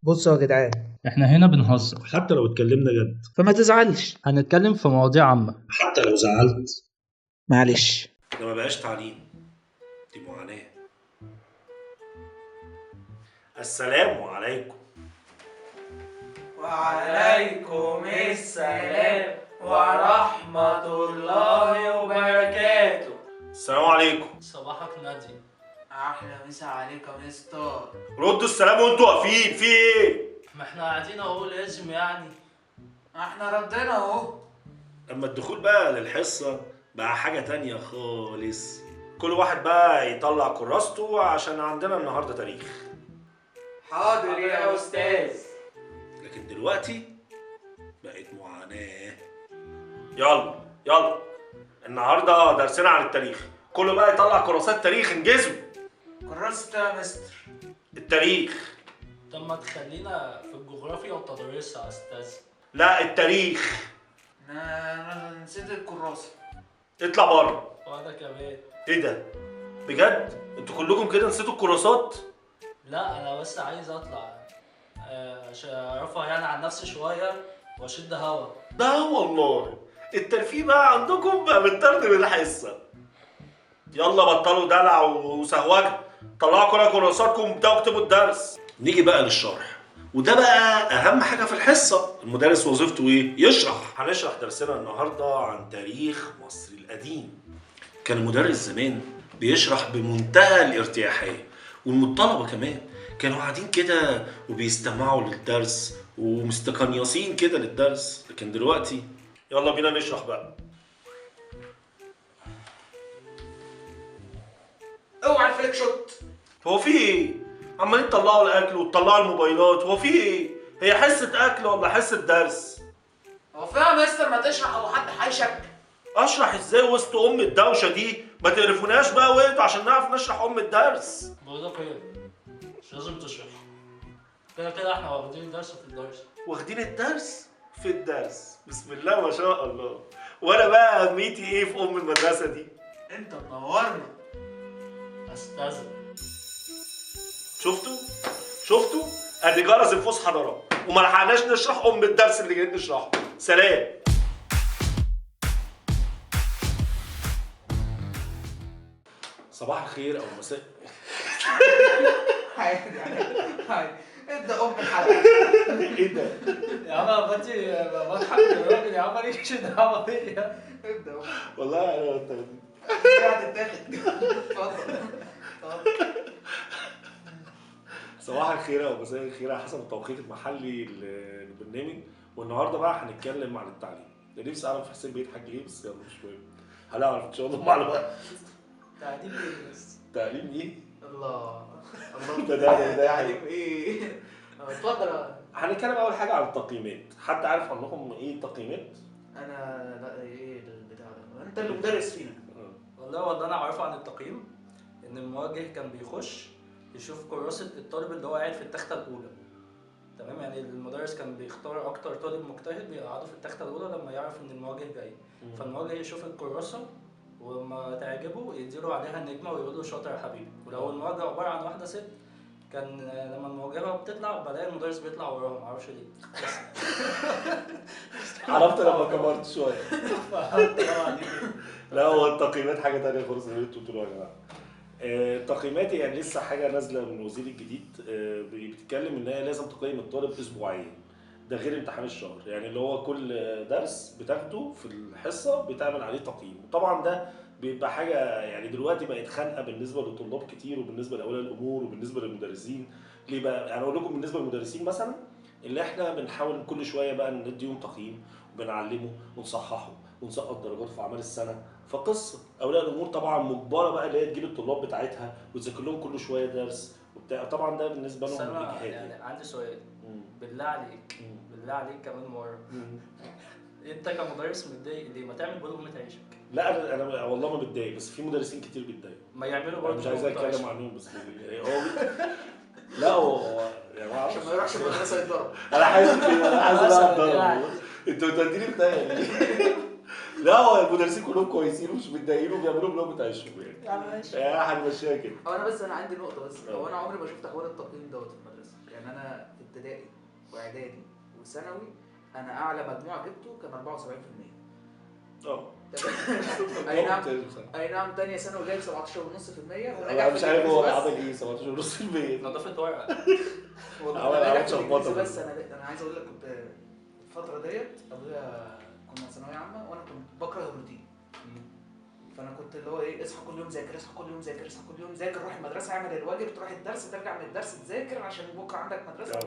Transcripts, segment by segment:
بصوا يا جدعان، احنا هنا بنهزر حتى لو اتكلمنا جد، فما تزعلش. هنتكلم في مواضيع عامة. حتى لو زعلت معلش، ده ما بقاش تعليم، دي معاناة. السلام عليكم. وعليكم السلام ورحمة الله وبركاته. السلام عليكم. صباحك نادي. أحلى مسا عليك يا مستر. ردوا السلام وانتوا واقفين، في ايه؟ ما احنا قاعدين اهو، لازم يعني. احنا ردينا اهو. اما الدخول بقى للحصة بقى حاجة تانية خالص. كل واحد بقى يطلع كراسته عشان عندنا النهاردة تاريخ. حاضر يا أستاذ. لكن دلوقتي بقت معاناة. يلا يلا، النهارده درسنا عن التاريخ، كله بقى يطلع كراسات تاريخ، انجزوا. كراسة يا مستر. التاريخ. طب ما تخلينا في الجغرافيا وتدريسها يا استاذ. لا التاريخ. انا نسيت الكراسة. اطلع بره. وانا كمان. ايه ده؟ بجد؟ انتوا كلكم كده نسيتوا الكراسات؟ لا انا بس عايز اطلع عشان ارفه يعني عن نفسي شوية واشد هوا. ده والله الترفيه بقى عندكم بقى بالطرد من الحصة. يلا بطلوا دلع وسهوجه، طلعوا كل كراساتكم وابداوا اكتبوا الدرس. نيجي بقى للشرح، وده بقى اهم حاجة في الحصة. المدرس وظيفته ايه؟ يشرح. هنشرح درسنا النهارده عن تاريخ مصر القديم. كان المدرس زمان بيشرح بمنتهى الارتياحيه، والطلبة كمان كانوا قاعدين كده وبيستمعوا للدرس ومستقنيصين كده للدرس. لكن دلوقتي يلا بينا نشرح بقى. اوعى ال flick shot. هو في ايه؟ عمالين تطلعوا الاكل وتطلعوا الموبايلات، هو في ايه؟ هي حصة اكل ولا حصة درس؟ هو في يا مستر ما تشرح، هو حد حيشك؟ اشرح ازاي وسط ام الدوشة دي؟ ما تقرفوناش بقى وانتوا عشان نعرف نشرح ام الدرس. بقول لك ايه، مش لازم تشرح، كده كده احنا واخدين الدرس في الدرس. واخدين الدرس في الدرس، بسم الله ما شاء الله. وانا بقى اهميتي ايه في ام المدرسة دي؟ انت منورنا. استاذ. شفتوا؟ شفتوا؟ ادي جرس الفسحة ضرب وما لحقناش نشرح ام الدرس اللي جايين نشرحه. سلام. صباح الخير او مساء. عادي عادي، ابدا ام الحلقة. ايه ده؟ يا عم انا بضحك الراجل يا عم، ماليش دعوه بيا. ابدا ام. والله انا هتتاخد. اتفضل اتفضل. صباح الخير او مساء الخير على حسب التوقيت المحلي للبرنامج. والنهارده بقى هنتكلم عن التعليم. ده نفسي اعرف حسين بيضحك ليه، بس يلا مش مهم، هنعرف ان شاء الله مع الوقت. تعليم ايه بس؟ تعليم ايه؟ الله الله. ده تعليم ايه؟ اتفضل. هنتكلم اول حاجة عن التقييمات. حد عارف عنكم ايه التقييمات؟ انا لا، ايه البتاع ده؟ انت اللي مدرس فينا. والله والله انا اعرفه عن التقييم ان الموجه كان بيخش يشوف كراسة الطالب اللي هو قاعد في التخته الاولى. تمام، يعني المدرس كان بيختار اكتر طالب مجتهد بيقعده في التخته الاولى لما يعرف ان الموجه جاي. فالموجه يشوف الكراسة وما تعجبه يديله عليها النجمة ويقول له شاطر يا حبيبي. ولو المواجهة عبارة عن واحدة ست، كان لما المواجهة بتطلع بلاقي المدرس بيطلع وراها، معرفش ليه. بس عرفت لما كبرت شوية. لا هو التقييمات حاجة ثانية خالص اللي انتوا بتقولوها يا جماعة. التقييمات يعني لسه حاجة نازله من الوزير الجديد، بتتكلم ان هي لازم تقيم الطالب اسبوعيا، ده غير امتحان الشهر. يعني اللي هو كل درس بتاخده في الحصة بتعمل عليه تقييم. وطبعا ده بيبقى حاجة يعني دلوقتي بقت خانقه بالنسبة للطلاب كتير، وبالنسبة لاولياء الامور، وبالنسبة للمدرسين. ليه بقى؟ يعني اقول لكم بالنسبة للمدرسين مثلا، اللي احنا بنحاول كل شوية بقى نديهم تقييم وبنعلمه ونصححه ونسقط درجاته في اعمال السنة. فقصة اولياء الامور طبعا مجبرة بقى اللي هي تجيب الطلاب بتاعتها وتذاكر لهم كل شوية درس وبتاع. طبعا ده بالنسبة لهم اجهاد. يعني عندي سؤال، بالله عليك، بالله عليك كمان مرة، انت كمدرس متضايق ليه؟ ما تعمل بلقمه عيشك. لا انا والله ما بتضايق، بس في مدرسين كتير بيتضايقوا. ما يعملوا برضه. مش عايز اتكلم عنهم بس هو لا هو يعني عشان ما يروحش المدرسة يتضرب. انا حاسس كده، انا حاسس ان انا هتضرب. انتوا بتوديني في داهية. لا هو المدرسين كلهم كويسين ومش متضايقين وبيعملوا بلقمه عيشهم يعني. ماشي. يعني هنمشيها كده. هو انا بس انا عندي نقطة بس، هو انا عمري ما شفت حوار التقييم دوت في المدرسة. يعني انا في ابتدائي واعدادي وثانوي انا اعلى مجموع جبته كان 74%. اه اي نعم اي نعم، ثانية ثانوي جايب 17.5% ونجح. انا مش عارف هو عمل ايه 17.5%. نظافة ورقة. والله نجح في الانجليزي بس. انا عايز اقول لك كنت الفترة ديت ابويا كنا ثانوية عامة وانا كنت بكره الروتين، فانا كنت اللي هو ايه، اصحى كل يوم ذاكر، اصحى كل يوم ذاكر، اصحى كل يوم ذاكر، روح المدرسة اعمل الواجب، تروح الدرس، ترجع من الدرس تذاكر عشان بكره عندك مدرسه.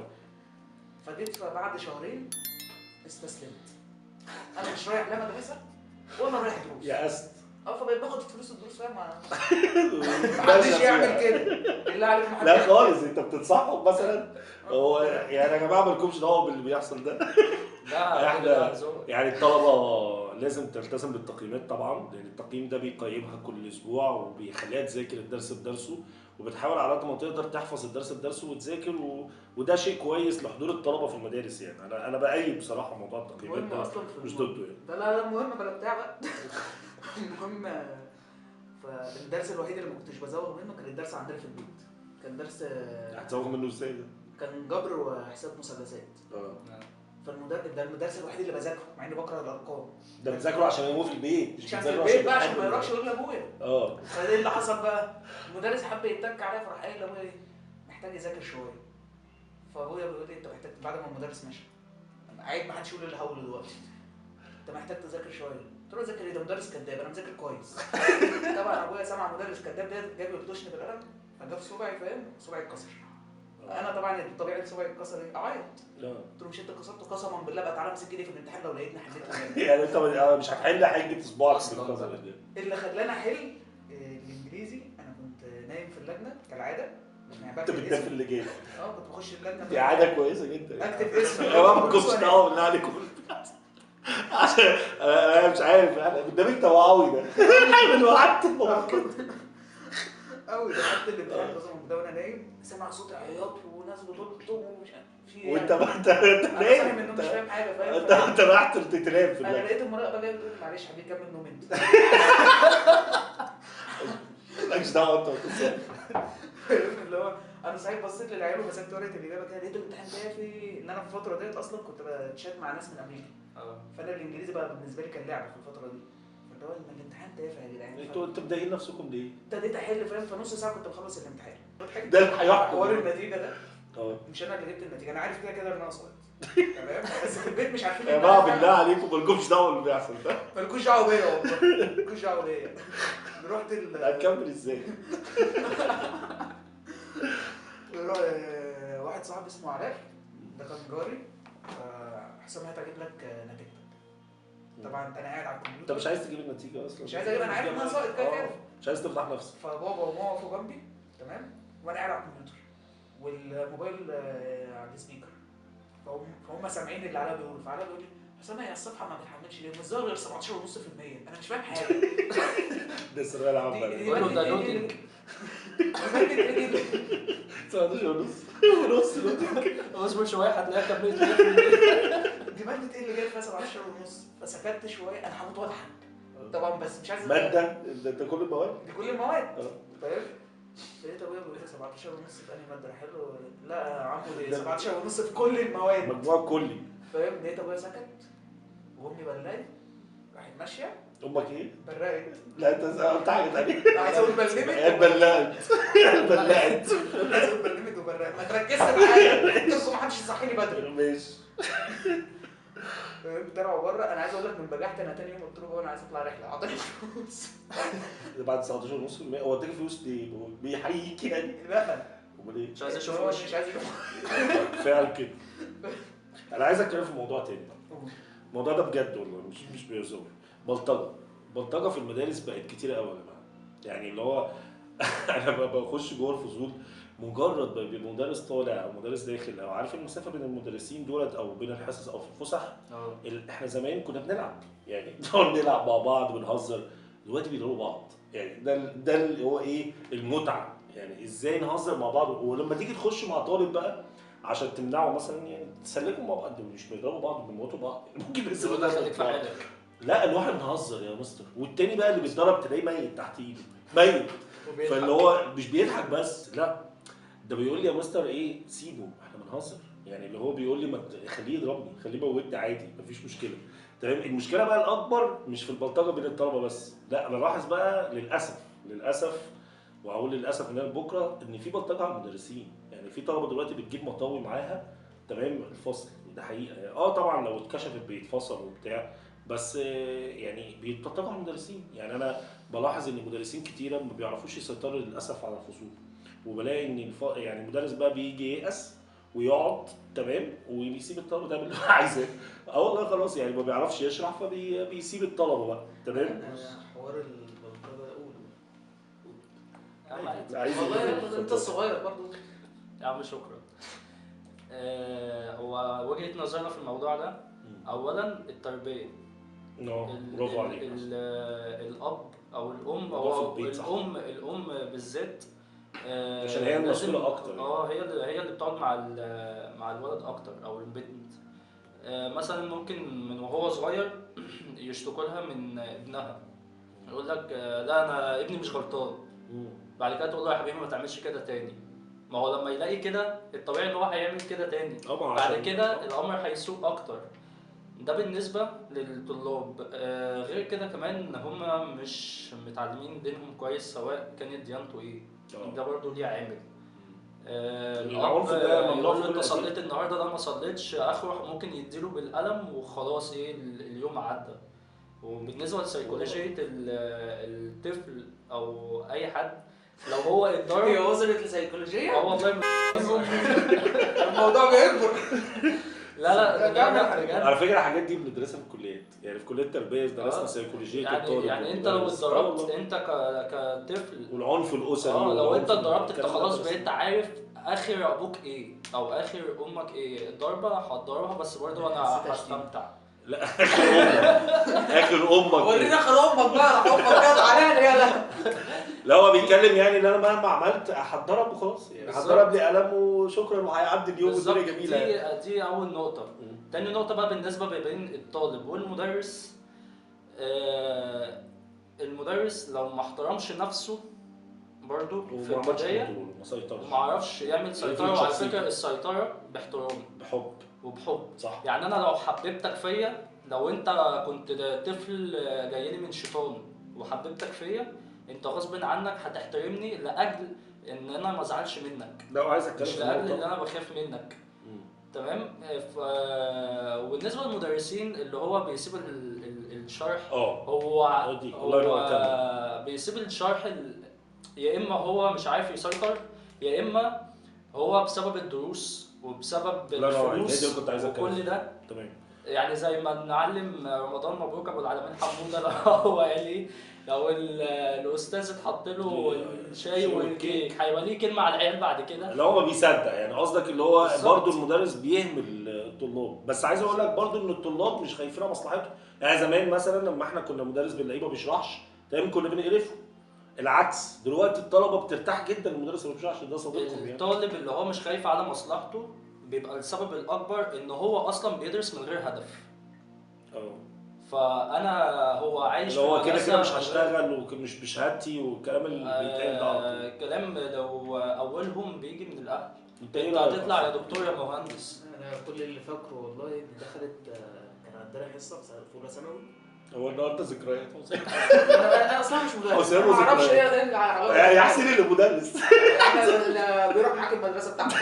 فجيت بعد شهرين استسلمت، انا مش رايح لا مدرسه ولا رايح دروس، يأست. فبقيت باخد فلوس الدروس، فاهم؟ محدش يعمل كده بالله عليك. لا خالص، انت بتنصحهم مثلا هو يعني يا جماعة مالكمش دعوه باللي بيحصل ده. لا احنا يعني الطلبة لازم تلتزم بالتقييمات طبعا، لان التقييم ده بيقيمها كل اسبوع وبيخليها تذاكر الدرس بدرسه، وبتحاول على قد ما تقدر تحفظ الدرس بدرسه وتذاكر وده شيء كويس لحضور الطلبة في المدارس. يعني انا بأيد بصراحة موضوع التقييمات ده، مش ضده يعني. ده لا المهم بلا بتاع بقى. المهم فالدرس الوحيد اللي ما كنتش بزوغ منه كان الدرس عندنا في البيت، كان درس. هتزوغ منه ازاي ده؟ كان جبر وحساب مثلثات. فالمدرس ده المدرس الوحيد اللي بذاكرة مع اني بكره الارقام. ده بتذاكره عشان هو في البيت، مش عشان في البيت بقى، عشان ما يروحش يقول لابويا. فده اللي حصل بقى، المدرس حب يتك عليا فراح قايل لابويا ايه، محتاج يذاكر شوية. فابويا بيقول لي انت محتاج، بعد ما المدرس مشى، عيب ما حدش يقول اللي هقوله دلوقتي، انت محتاج تذاكر شوية. قلت له ذاكر ايه، ده مدرس كداب، انا مذاكر كويس. طبعا ابويا سمع مدرس كداب ده جاب يلطشني بالقلم، فجاب صبعي، فاهم؟ صبعي اتكسر. انا طبعا الطبيعي صبعي اتكسر ايه، اعيط. قلت له مش انت كسرته؟ قسما بالله بقى تعالى امسك ايدي في الامتحان لو لقيتني حليت. يعني انت مش هتحل حجه صباعك بالكسر ده. اللي خلاني احل الانجليزي، انا كنت نايم في اللجنة كالعادة. انت بتنام في اللجان؟ كنت بخش اللجنة. دي عادة كويسة جدا. اكتب اسمي. يا جماعة ما تكونش دعوه بالله عليكم، عشان انا مش عارف قدامك توعوي ده. من وقعدت الموقف قوي. دخلت الامتحان قسما بالله وانا نايم، سامع صوت عياط وناس بتلطم ومش عارف في ايه. وانت نايم، انا مش فاهم حاجة، فاهم؟ انت رحت تنام في انا لقيت المراقبة جاية بتقول معلش حبيبي كمل نوم انت، مالكش دعوه انت. اللي هو انا صحيت بصيت للعيال ومسكت ورقة الاجابة كده، لقيت الامتحان تافه. ان انا في الفترة ديت اصلا كنت بتشات مع ناس من امريكا، فانا الانجليزي بقى بالنسبة لي كان لعبه في الفترة دي. فاللي هو الامتحان تافه يا جدعان، انتوا مضايقين نفسكم ليه؟ ابتديت احل، فاهم؟ فنص ساعة كنت بخلص الامتحان. ده اللي هيحكم حوار النتيجة ده. مش انا اللي جبت النتيجة، انا عارف كده كده ان انا سقطت تمام، بس في البيت مش عارفين. يا جماعة بالله عليكم مالكمش دعوه باللي بيحصل ده، مالكوش دعوه بيا والله، مالكوش دعوه بيا. رحت هتكمل ازاي؟ واحد صاحبي اسمه علاء، ده كان جاري، حسام هات اجيب لك نتيجتك. طبعا انا قاعد على الكمبيوتر. انت مش عايز تجيب النتيجة اصلا؟ مش عايز اجيب، انا عارف ان انا ساقط كده كده، مش عايز تفضح نفسك. فبابا وماما وقفوا جنبي تمام، وانا قاعد على الكمبيوتر والموبايل على ال speaker، فهم سامعين اللي علاء بيقوله. فعلاء بيقول لي حسام هي الصفحة ما بتحملش ليه؟ مش ظاهر غير 17.5%، انا مش فاهم حاجة. ده الثانوية العامة ده loading 17.5 ونص loading. اصبر شوية هتلاقيها كملت 100%. دي مادة ايه اللي جاية فيها 17.5؟ فسكت شوية، انا هموت واضحك طبعا، بس مش عايز. مادة ده كل المواد؟ دي كل المواد. طيب لقيت ابويا بيقول لي 17.5 في انهي مادة؟ راح له لا يا عمو دي 17.5 في كل المواد، مجموع كلي، فاهم؟ لقيت ابويا سكت وامي بلقت، راحت ماشية. امك ايه؟ برقت. لا انت قلت حاجة ثانية. عايز اقول بلمت. بلقت بلقت. عايز اقول بلمت وبرقت. ما تركزش معايا، قلت لكم ما حدش يصحيني بدري. ماشي. طلعوا بره. انا عايز اقول لك من بجحت انا تاني يوم قلت له بابا انا عايز اطلع رحله، اعطاني فلوس. بعد 19.5 هو اداك فلوس ليه؟ بيحييك يعني؟ لا. امال ايه؟ مش عايز اشوف وشك. مش عايز اشوف. فعلا كده. انا عايز اتكلم في موضوع تاني بقى. الموضوع ده بجد والله مش بهزار. بلطجه، بلطجه في المدارس بقت كتير قوي يا جماعة. يعني اللي هو انا بخش جوه الفصول، مجرد ما بيبقى مدرس طالع او مدرس داخل، او عارف المسافة بين المدرسين دولت او بين الحصص او في الفسح. احنا زمان كنا بنلعب، يعني نقعد نلعب مع بعض ونهزر. دلوقتي بيضربوا بعض، يعني ده اللي هو ايه المتعة، يعني ازاي نهزر مع بعض. ولما تيجي تخش مع طالب بقى عشان تمنعه مثلا، يعني تسلكوا مع بعض، مش بيضربوا بعض، بيموتوا بعض. ممكن يسيبوا خليك في حالك. لا الواحد بنهزر يا مستر، والتاني بقى اللي بيتضرب تلاقيه ميت تحت ايده، ميت. فاللي هو مش بيضحك بس، لا ده بيقول لي يا مستر ايه سيبه احنا بنهزر. يعني اللي هو بيقول لي ما خليه يضربني، خليه يموتني عادي، مفيش مشكلة. تمام. المشكلة بقى الاكبر مش في البلطجه بين الطلبة بس، لا بلاحظ بقى للاسف وهقول للاسف ان انا بكره ان في بلطجه على المدرسين. يعني في طلبه دلوقتي بتجيب مطاوي معاها، تمام، الفصل، ده حقيقة يعني. طبعا لو اتكشفت بيتفصل وبتاع، بس يعني بيتبلطجوا على المدرسين. يعني انا بلاحظ ان مدرسين كتيرة ما بيعرفوش يسيطروا للاسف على الفصول، وبلاقي ان يعني المدرس بقى بيجي ييأس ويقعد، تمام، وبيسيب الطلبة تعمل اللي هو عايزاه. والله خلاص يعني ما بيعرفش يشرح فبيسيب الطلبة بقى. تمام. حوار البلطجه ده قوله والله انت الصغير برضه يا عم. شكرا. هو وجهه نظرنا في الموضوع ده اولا التربية. برافو عليك. الاب او الام، او الام بالذات، عشان هي المسؤولة اكتر. هي اللي بتقعد مع الولد اكتر او البنت. مثلا ممكن من وهو صغير يشتكوا لها من ابنها، يقول لك لا انا ابني مش غلطان. بعد كده تقول له يا حبيبي ما تعملش كده تاني. ما هو لما يلاقي كده الطبيعي ان هو هيعمل كده تاني. بعد كده الامر هيسوء اكتر. ده بالنسبة للطلاب. غير كده كمان هما مش متعلمين دينهم كويس، سواء كانت ديانته ايه. ده برضو ليه عامل. العنف ده ممنوع. انت صليت النهارده، ده ما صليتش، اخره ممكن يديله بالقلم وخلاص، ايه اليوم عدى. وبالنسبة لسيكولوجيه الطفل او اي حد لو هو اتضرب، هي وصلت لسيكولوجيه. والله الموضوع بيكبر. لا لا، على فكرة الحاجات دي بندرسها في الكليات، يعني في كليه التربية درسنا سيكولوجية الطالب. يعني انت لو اتضربت انت كطفل، والعنف الاسري، لو انت اتضربت انت خلاص بقيت عارف اخر ابوك ايه او اخر امك ايه. الضربة هتضربها بس برضه انا هستمتع. لا اخر امك، ورينا اخر امك بقى، امك كده علينا. يلا لا هو بيتكلم يعني ان انا مهما عملت هتضرب وخلاص، يعني هتضرب لي قلم وشكرا وهيعدي اليوم والدنيا جميلة. دي دي اول نقطة. تاني نقطة بقى بالنسبة بين الطالب والمدرس. المدرس لو ما احترمش نفسه برضه في البداية وما عرفش يعمل سيطرة. وعلى فكرة السيطرة باحترام، بحب وبحب، صح. يعني انا لو حببتك فيا، لو انت كنت طفل جاي لي من شيطان وحببتك فيا، انت غصب عنك هتحترمني لاجل ان انا ما ازعلش منك. لو عايز اتكلم مش لاجل ان انا بخاف منك. تمام. وبالنسبة للمدرسين اللي هو بيسيب الشرح، هو بيسيب الشرح يا اما هو مش عارف يسيطر، يا اما هو بسبب الدروس وبسبب الفلوس وكل ده. تمام. يعني زي ما نعلم رمضان مبروك ابو العالمين حموده، لو هو قال ايه، لو الاستاذ اتحط له الشاي والكيك هيبقى ليه كلمة على العيال بعد كده. اللي هو ما بيصدق، يعني قصدك اللي هو برضه المدرس بيهمل الطلاب. بس عايز اقول لك برضه ان الطلاب مش خايفين على مصلحتهم. يعني زمان مثلا لما احنا كنا مدرس باللعيبه بيشرحش، تمام، كنا بنقرفه. العكس دلوقتي الطلبة بترتاح جدا المدرس اللي بيشرحش، ده صديقهم. يعني الطالب اللي هو مش خايف على مصلحته بيبقى السبب الاكبر ان هو اصلا بيدرس من غير هدف. فانا هو عايش اللي هو كده كده مش هشتغل ومش بشهادتي والكلام اللي بيتقال ده على طول. الكلام لو اولهم بيجي من الاهل. انت هتطلع يا دكتور يا مهندس. انا كل اللي فاكره والله ان دخلت، كان عندنا حصة في اولى ثانوي. هو النهارده ذكريات. انا اصلا مش مدرس، ما اعرفش ايه يا حسين اللي مدرس. احنا بيروح معاك المدرسة بتاعتك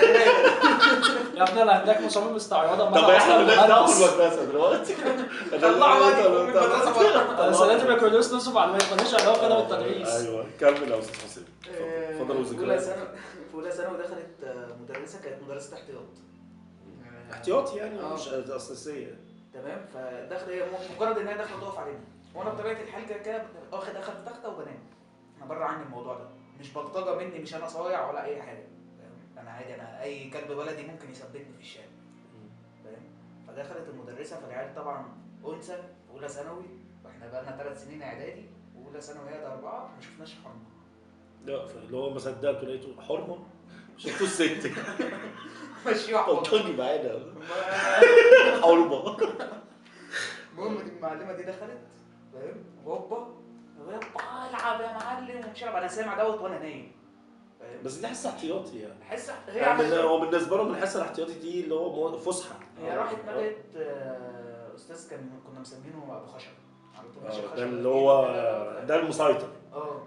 يا ابني. انا هناك مصمم استعراض. طب احنا مالناش دعوه بالمدرسة دلوقتي. طلعوا بقى من المدرسة. انا سنتي بكالوريوس نص معلومات، ماليش علاقة انا بالتدريس. ايوه كمل يا استاذ حسين، اتفضل. وذكريات في اولى ثانوي دخلت مدرسه، كانت مدرسه احتياط. احتياطي يعني مش اساسية. تمام. فداخله هي مجرد ان هي داخله تقف علينا، وانا بطبيعة الحال كده كده واخد تخته وبنام. انا بره عني الموضوع ده، مش بلطجه مني، مش انا صايع ولا اي حاجة، انا عادي، انا اي كلب بلدي ممكن يثبتني في الشارع. فاهم؟ فدخلت المدرسة، فالعيال طبعا انثى في اولى ثانوي، واحنا بقى لنا 3 سنين اعدادي واولى ثانوي هي 4، ما شفناش حرمه. لا اللي هو ما صدقته لقيته حرمه، شفتوا الست ماشي بلطجي معانا حرمه. المهم المعلمة دي دخلت، فاهم، هوبا يلا العب يا معلم ومش العب. انا سامع دوت وانا نايم. بس دي حصة احتياطي يعني. حصة هي يعني هو بالنسبة لهم الحصة الاحتياطي دي اللي هو فسحة. هي راحت ملت استاذ كنا مسمينه ابو خشب على طول، ماشي خشب ده اللي هو ده المسيطر.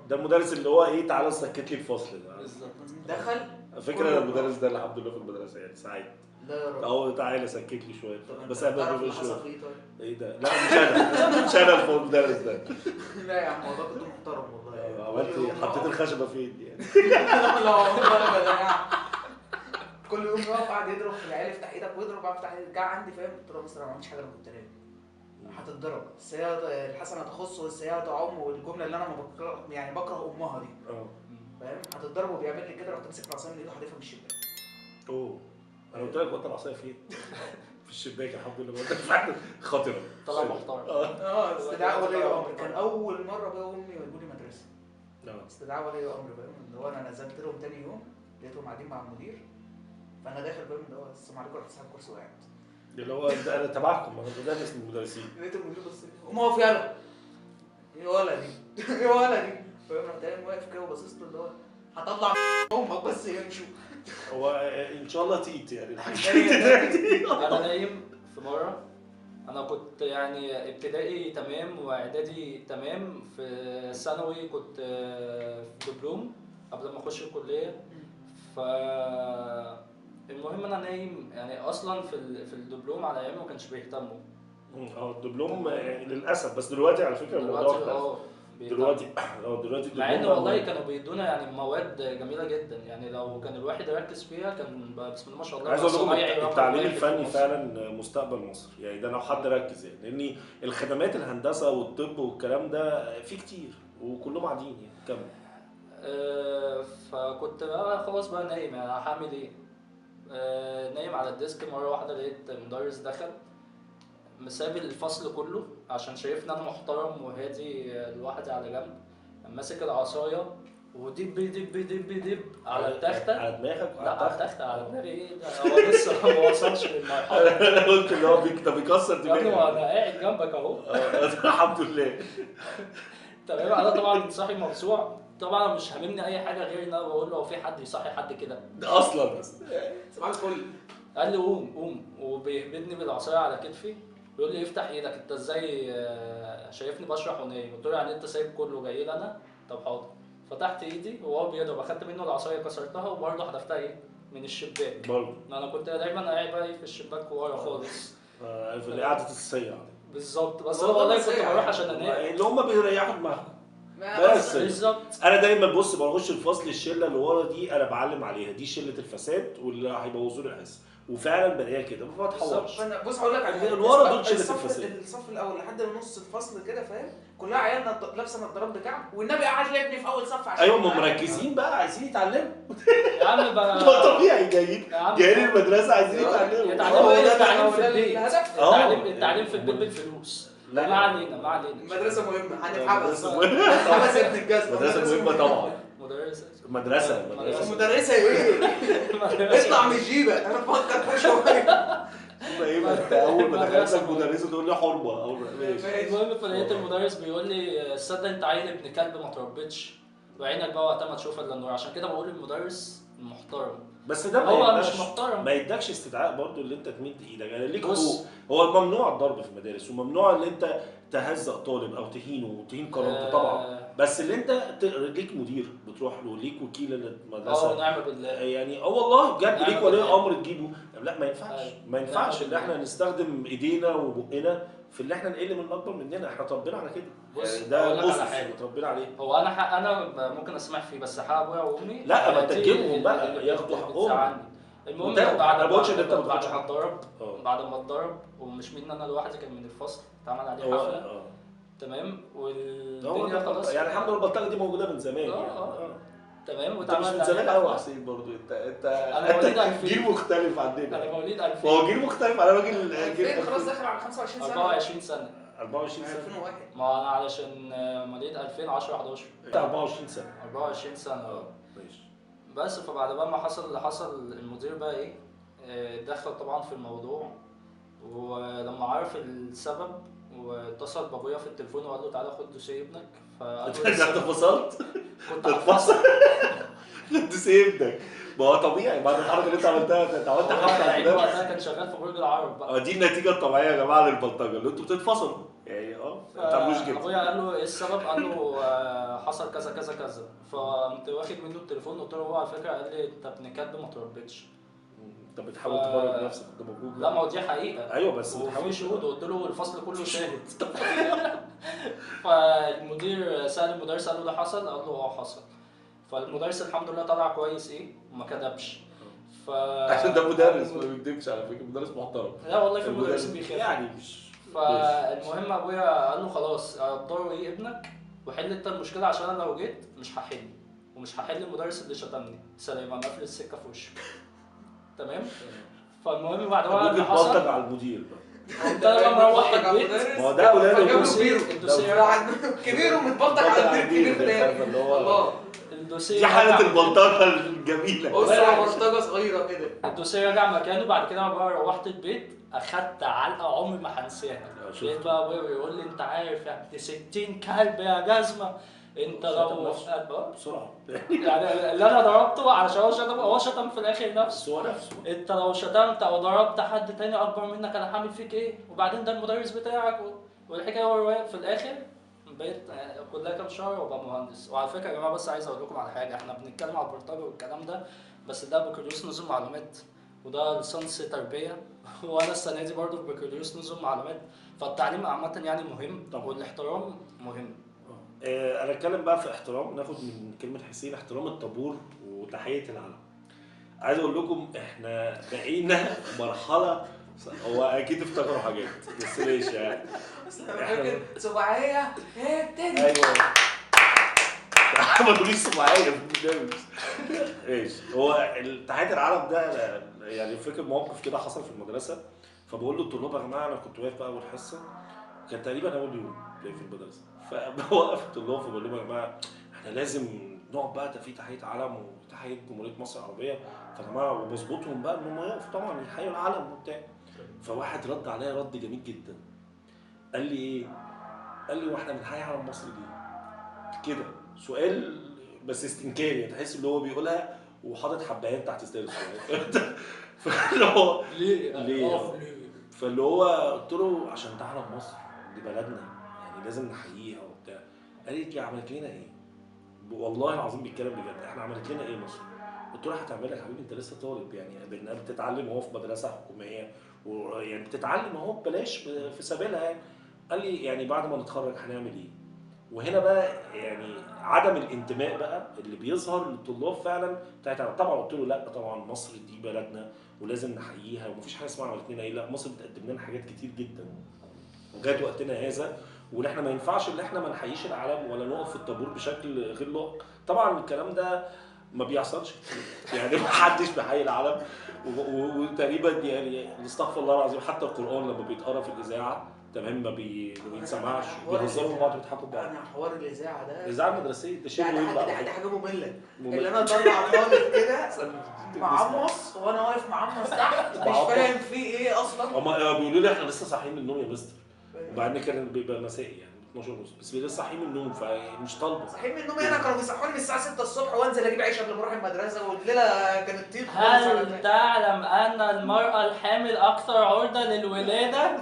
ده المدرس اللي هو ايه، تعالى سكت لي الفصل ده بالظبط. دخل فكرة المدرس ده الحمد لله في المدرسة يعني ساعات لا يا رب اهو تعالى سكت لي شوية بس انا قبل شوية. ايه ده؟ لا مش انا، مش انا المدرس ده. لا يا عم والله كنت محترم والله. عملت ايه؟ حطيت الخشبة فين يعني؟ لا والله ابدا يعني. كل يوم يقف قاعد يضرب في العيال، افتح ايدك واضرب، افتح ايدك. جه عندي فاهم، قلت له مستر انا ما عملتش حاجة، انا كنت نايم. هتتضرب السيئة الحسنة تخص والسيئة تعم، والجملة اللي انا ما بكره يعني بكره امها دي. فاهم؟ هتتضرب وبيعمل لي كده، رحت ماسك العصاية من ايده حادفها من الشباك. اوه انا قلت لك وقت العصاية فين؟ في الشباك الحمد لله. فعلا خطره. طلع محترم. استدعاء ولي امر، كان اول مرة ابويا وامي يودوا لي مدرسه. استدعاء ولي امر بقى، اللي هو انا نزلت لهم تاني يوم لقيتهم قاعدين مع المدير، فانا داخل بقى اللي هو السلام عليكم، رحت ساحب كرسي وقاعد. اللي هو انا تبعكم، انا مدرس من المدرسين. لقيت المدير بص لي، قوم اقف يلا. ايه ولا دي؟ ايه ولا دي؟ فاهم؟ رحت قايم واقف كده وباصص له اللي هو هطلع امك بس يمشوا. هو ان شاء الله تيت يعني. انا نايم في مرة، انا كنت يعني ابتدائي تمام واعدادي تمام، في ثانوي كنت في دبلوم قبل ما اخش الكلية. ف المهم انا نايم يعني اصلا في الدبلوم على ايامي ما كانش بيهتموا. الدبلوم للاسف، بس دلوقتي على فكرة الموضوع دلوقتي دلوقتي مع ان والله كانوا بيدونا يعني مواد جميلة جدا، يعني لو كان الواحد يركز فيها كان بسم الله ما شاء الله. عايز اقول لكم التعليم الفني فعلا مستقبل مصر يعني، ده لو حد ركز يعني، لان الخدمات الهندسة والطب والكلام ده في كتير وكلهم قاعدين يعني. كمل. فكنت بقى خلاص بقى نايم، يعني هعمل ايه؟ نايم على ال desk، مرة واحدة لقيت مدرس دخل مساب الفصل كله عشان شايفني انا محترم وهادي لوحدي على جنب، ماسك العصاية ودب دب دب دب على التخته. على دماغك؟ لا على التخته، على دماغي ايه ده؟ هو لسه ما وصلش للمرحلة. انا قلت اللي هو بيكسر دماغي. يا ابني انا قاعد جنبك اهو. الحمد لله. تمام. انا طبعا صاحي مفزوع، طبعا مش هاممني اي حاجة غير ان انا بقول له هو في حد يصحي حد كده؟ ده اصلا بس صباح الفل. قال لي قوم قوم، وبيهبدني بالعصايه على كتفي، بيقول لي افتح ايدك، انت ازاي شايفني بشرح ونايم؟ قلت له يعني انت سايب كله جاي لي انا؟ طب حاضر. فتحت ايدي وهو بيضرب، اخدت منه العصاية كسرتها وبرضه حذفتها ايه من الشباك برضه. انا كنت دايما قاعد بقى ايه في الشباك ورا خالص. في قعدة الصيع بالظبط. بس انا والله كنت بروح عشان انام، اللي هم بيريحوا دماغهم بس. بالظبط. انا دايما بص بخش الفصل، الشلة اللي ورا دي انا بعلم عليها، دي شله الفساد واللي هيبوظوا لي الحصة، وفعلا بلاقيها كده ما بتحورش. انا بص هقول لك على اللي ورا دول شله الفساد. الصف الاول لحد نص الفصل كده فاهم، كلها عيال لابسه نظارات بكعب، والنبي قعد لي ابني في اول صف عشان ايوه هم مركزين بقى عايزين يتعلموا. يا عم بقى ده طبيعي، جايين المدرسة عايزين يتعلموا. يتعلموا التعليم في البيت، التعليم في البيت بالفلوس. لا ما علينا ما علينا. المدرسة مهمة، هنتحبس. هنتحبس يا ابن الجزمة. مدرسه مهمة طبعا. مدرسه مدرسه ايه؟ اطلع من جيبك، انا بفكر في شوية. ايه ما انت اول ما دخلت لك مدرسه تقول لي حرمه. اول ماشي. المهم فلقيت المدرس بيقول لي صدق انت عيل ابن كلب ما تربيتش، وعينك بقى وقتها ما تشوف الا النور. عشان كده بقول المدرس المحترم، بس ده هو مش محترم ما يدكش استدعاء برضو اللي انت تمد ايدك يعني ليك حقوق. هو ممنوع الضرب في المدارس، وممنوع ان انت تهزأ طالب او تهينه وتهين كرامته طبعا، بس اللي انت ليك مدير بتروح له، ليك وكيل للمدرسة. نعم بالله يعني والله بجد ليك ولي امر تجيبه. لا ما ينفعش، ما ينفعش ان احنا نستخدم ايدينا وبقنا في اللي احنا نقل من اكبر مننا. احنا اتربينا على كده. بص يعني ده اسس اتربينا عليه. هو انا حق انا ممكن اسمح فيه، بس حق ابويا وامي لا. ما انت تجيبهم بقى ياخدوا حقهم. المهم بعد ما اتضرب، بعد ما اتضرب، ومش مني انا لوحدي، كان من الفصل اتعمل عليه حفلة. تمام. والدنيا خلاص يعني الحمد لله البلطجه دي موجودة من زمان يعني. تمام. انت مش من زمان قوي يا حسين برضه، انت انا جيل مختلف عننا. انا مواليد 2000. هو جيل مختلف على راجل جيل خلاص داخل على 25 سنة. 24 سنة. 24 سنة 2001. ما انا علشان مواليد 2010 11. انت 24 سنة. 24 سنة ماشي. بس فبعد بقى ما حصل اللي حصل، المدير بقى ايه دخل طبعا في الموضوع، ولما عرف السبب واتصل بابويا في التليفون وقال له تعالى خد دوسيه ابنك. فقال له انت فصلت؟ كنت هتفصل. الدوسيه ابنك. ما هو طبيعي بعد الحركة اللي انت عملتها، انت عملت حركة على وقتها كان شغال في برج العرب بقى. دي النتيجة الطبيعية يا جماعة للبلطجه اللي انتوا بتتفصلوا يعني. ما تعملوش كده. ابويا قال له ايه السبب؟ قال له حصل كذا كذا كذا. فقمت واخد منه التليفون قلت له هو على فكرة، قال لي انت ابن كلب ما تربيتش. انت بتحاول تبرر نفسك قدام ابوك. لا ما هو دي حقيقة. ايوه بس وفي شهود، قلت له الفصل كله شاهد. فالمدير سال المدرس قال له ده حصل؟ قال له اه حصل. فالمدرس الحمد لله طلع كويس ايه وما كدبش. عشان ده مدرس ما بيكدبش على فكرة، مدرس محترم. لا والله في مدرسين بيخافوا يعني مش. فالمهم ابويا قال له خلاص قدروا ايه ابنك وحل انت المشكلة، عشان انا لو جيت مش هحل، ومش هحل المدرس اللي شتمني. سلام، قام قافل السكة في وشه. تمام. فالمهم بعد ما اللي حصل على المدير بقى، قمت انا بقى مروح البيت. ما هو ده اولاده كبير ومتبلطج على المدير كبير تاني. الله، دي حاله البلطجه الجميلة. بص بلطجه صغيرة كده. الدوسيه رجع مكانه. بعد كده بقى روحت البيت اخدت علقه عمري ما هنساها. لقيت بقى ابويا بيقول لي انت عارف يا ابن 60 كلب يا جزمه، انت لو بسرعة يعني اللي انا ضربته علشان هو شتم، هو شتم في الاخر نفسه، هو نفسه. انت لو شتمت او ضربت حد تاني اكبر منك انا هعمل فيك ايه؟ وبعدين ده المدرس بتاعك والحكاية والرواية. في الاخر بقيت كلها كام شهر وابقى مهندس. وعلى فكرة يا جماعة بس عايز اقول لكم على حاجة، احنا بنتكلم على البلطجه والكلام ده، بس ده بكالوريوس نظم معلومات وده ليسانس تربيه، وانا السنة دي برضه في بكالوريوس نظم معلومات. فالتعليم عامة يعني مهم والاحترام مهم. انا اتكلم بقى في احترام، ناخد من كلمة حسين احترام الطابور وتحية العلم. عايز اقول لكم احنا بقينا مرحلة، هو اكيد افتكروا حاجات بس ماشي يعني. احنا سباعيه ابتدي. ايوه ما تقوليش سباعيه في البرنامج. ماشي، هو تحية العلم ده يعني فاكر موقف كده حصل في المدرسة، فبقول للطلاب يا جماعة انا كنت واقف بقى اول حصة، كان تقريبا اول يوم في المدرسة، فبوقف الطلاب فبقول لهم يا جماعة احنا لازم نقعد بقى ده في تحية علم وتحية جمهورية مصر العربية، فيا جماعة وبظبطهم بقى ان هم يقفوا طبعا يحيوا العلم وبتاع. فواحد رد عليا رد جميل جدا، قال لي ايه؟ قال لي واحنا بنحيي علم مصر ليه؟ كده سؤال بس استنكاري، تحس ان هو بيقولها وحاطط حبايات تحت ستايل السؤال. فاللي هو ليه؟ فاللي هو قلت له عشان ده علم مصر، دي بلدنا يعني لازم نحييها وبتاع. قال لي عملت لنا ايه؟ والله العظيم بيتكلم بجد، احنا عملت لنا ايه مصر؟ قلت له هتعمل لك يا حبيبي انت لسه طالب يعني، بتتعلم اهو في مدرسه حكومية ويعني بتتعلم اهو ببلاش في سبيلها يعني. قال لي يعني بعد ما نتخرج هنعمل ايه؟ وهنا بقى يعني عدم الانتماء بقى اللي بيظهر للطلاب فعلا بتاعت. طبعا قلت له لا طبعا مصر دي بلدنا ولازم نحييها ومفيش حاجة اسمها عملت لنا ايه، لا مصر بتقدم لنا حاجات كتير جدا لغاية وقتنا هذا، وان احنا ما ينفعش ان احنا ما نحييش العلم ولا نقف في الطابور بشكل غير لائق. طبعا الكلام ده ما بيحصلش كتير يعني، ما حدش بيحيي العلم وتقريبا يعني استغفر الله العظيم حتى القران لما بيتقرا في الاذاعة تمام ما بيتسمعش، بيهزروا مع بعض وبيضحكوا بعض. انا حوار الاذاعة ده، الاذاعة المدرسية ده شيء مهم، ده حاجة مملة اللي انا اطلع طالب كده معمص وانا واقف معمص تحت مش فاهم فيه ايه اصلا. هما بيقولوا لي احنا لسه صاحيين من النوم يا مستر، وبعدين كان بيبقى مسائي يعني 12:30 بس لسه صاحيين من النوم فمش طالبه. صاحيين من النوم انا كانوا بيصحوني من الساعة 6 الصبح وانزل اجيب عيش قبل ما اروح المدرسة، والليلة كانت طيب خالص. هل تعلم ان المراة الحامل اكثر عرضه للولاده؟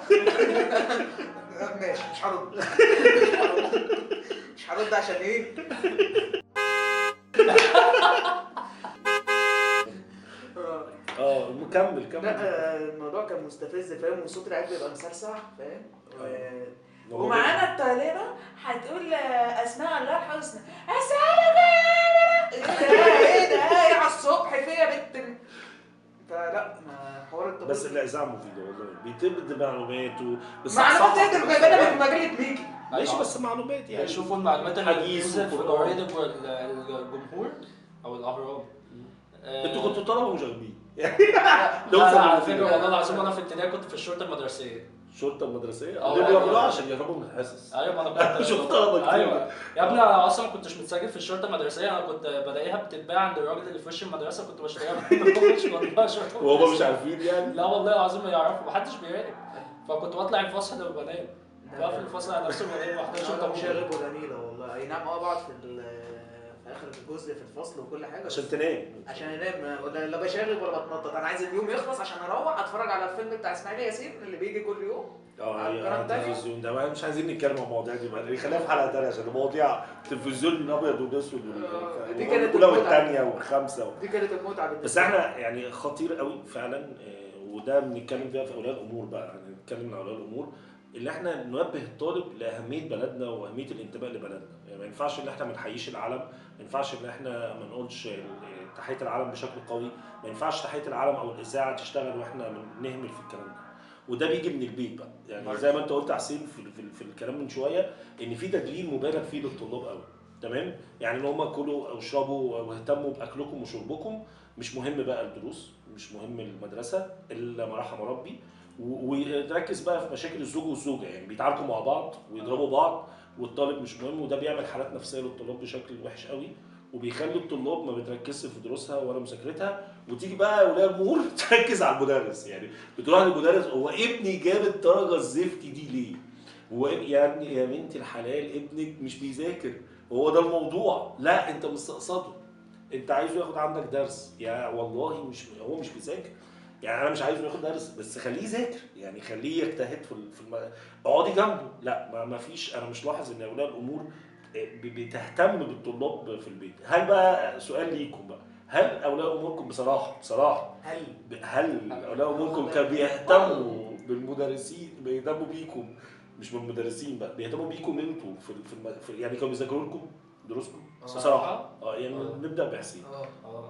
ماشي مش هرد مش هرد عشان ايه؟ مكمل كمل. لا الموضوع كان مستفز فاهم، وصوت العيال بيبقى مسرسع فاهم. ومعانا الطالبة هتقول اسماء الله الحسنى، اسالك ايه ده ايه على الصبح فيا بنت. فلا ما حوار الطابور بس الاذاعة مفيدة والله، بيتبد معلومات بس معلومات تقدر جايبها من مجلة ميكي ماشي، بس معلومات يعني شوفوا المعلومات اللي بتنزل في جرايد الجمهور او الاهرام. انتوا كنتوا طلبه مشاغبين لا على فكرة والله العظيم انا في ابتدائي كنت في الشرطة المدرسية. الشرطة المدرسية؟ دول بيعملوها عشان يهربوا من الحصص. ايوه ما انا كنت شفت طلبه كتير. ايوه يا ابني انا اصلا ما كنتش متسجل في الشرطة المدرسية، انا كنت بلاقيها بتتباع عند الراجل اللي في وش المدرسة كنت بشتريها وهم مش عارفين يعني؟ لا والله العظيم ما يعرفوا، محدش بيراقب، فكنت بطلع الفصل وبنام، بقفل الفصل على نفسي وبنام ما احضرش الطابور. مش شاغب ولا نيله والله. اي نعم بقعد في اخر اخر جزء في الفصل وكل حاجة عشان تنام، عشان انام، ولا لا بشاغب ولا بتنطط. انا عايز اليوم يخلص عشان اروح اتفرج على الفيلم بتاع اسماعيل ياسين اللي بيجي كل يوم. التلفزيون ده مش عايزين نتكلم عن المواضيع دي بقى، خليها في حلقة ثانية عشان المواضيع التلفزيون الابيض والاسود والاولى والثانية والخامسة دي كانت المتعة بالنسبة. بس احنا يعني خطير قوي فعلا، وده بنتكلم فيها في اولياء الامور بقى، يعني نتكلم عن اولياء الامور اللي احنا ننبه الطالب لاهمية بلدنا واهمية الانتماء لبلدنا. يعني ما ينفعش ان احنا ما نحييش العلم، ما ينفعش ان احنا ما نقولش تحية العلم بشكل قوي، ما ينفعش تحية العلم او الاذاعة تشتغل واحنا نهمل في الكلام ده. وده بيجي من البيت بقى، يعني زي ما انت قلت يا حسين في الكلام من شوية ان في تدليل مبالغ فيه للطلاب قوي، تمام؟ يعني ان هم كلوا او اشربوا واهتموا باكلكم وشربكم، مش مهم بقى الدروس، مش مهم المدرسة الا ما رحم ربي. وتركز بقى في مشاكل الزوج والزوجة، يعني بيتعاركوا مع بعض ويضربوا بعض والطالب مش مهم، وده بيعمل حالات نفسية للطلاب بشكل وحش قوي، وبيخلي الطلاب ما بتركزش في دروسها ولا مذاكرتها. وتيجي بقى اولياء الامور تركز على المدرس، يعني بتروح للمدرس هو ابني جاب الدرجة الزفت دي ليه؟ هو يا ابني يا بنت الحلال ابنك مش بيذاكر، هو ده الموضوع. لا انت مستقصده، انت عايزه ياخد عندك درس، يا والله مش هو مش بيذاكر، يعني انا مش عايزه ياخد درس بس خليه يذاكر، يعني خليه يجتهد في اقعدي جنبه. لا ما فيش، انا مش لاحظ ان اولياء الامور بتهتم بالطلاب في البيت. هل بقى سؤال ليكم بقى، هل اولياء اموركم بصراحة هل اولياء اموركم كانوا بيهتموا بالمدرسين، بيهتموا بيكم، مش بالمدرسين بقى، بيهتموا بيكم انتوا في يعني كانوا بيذاكروا لكم دروسكم بصراحة؟ يعني نبدا بحسين.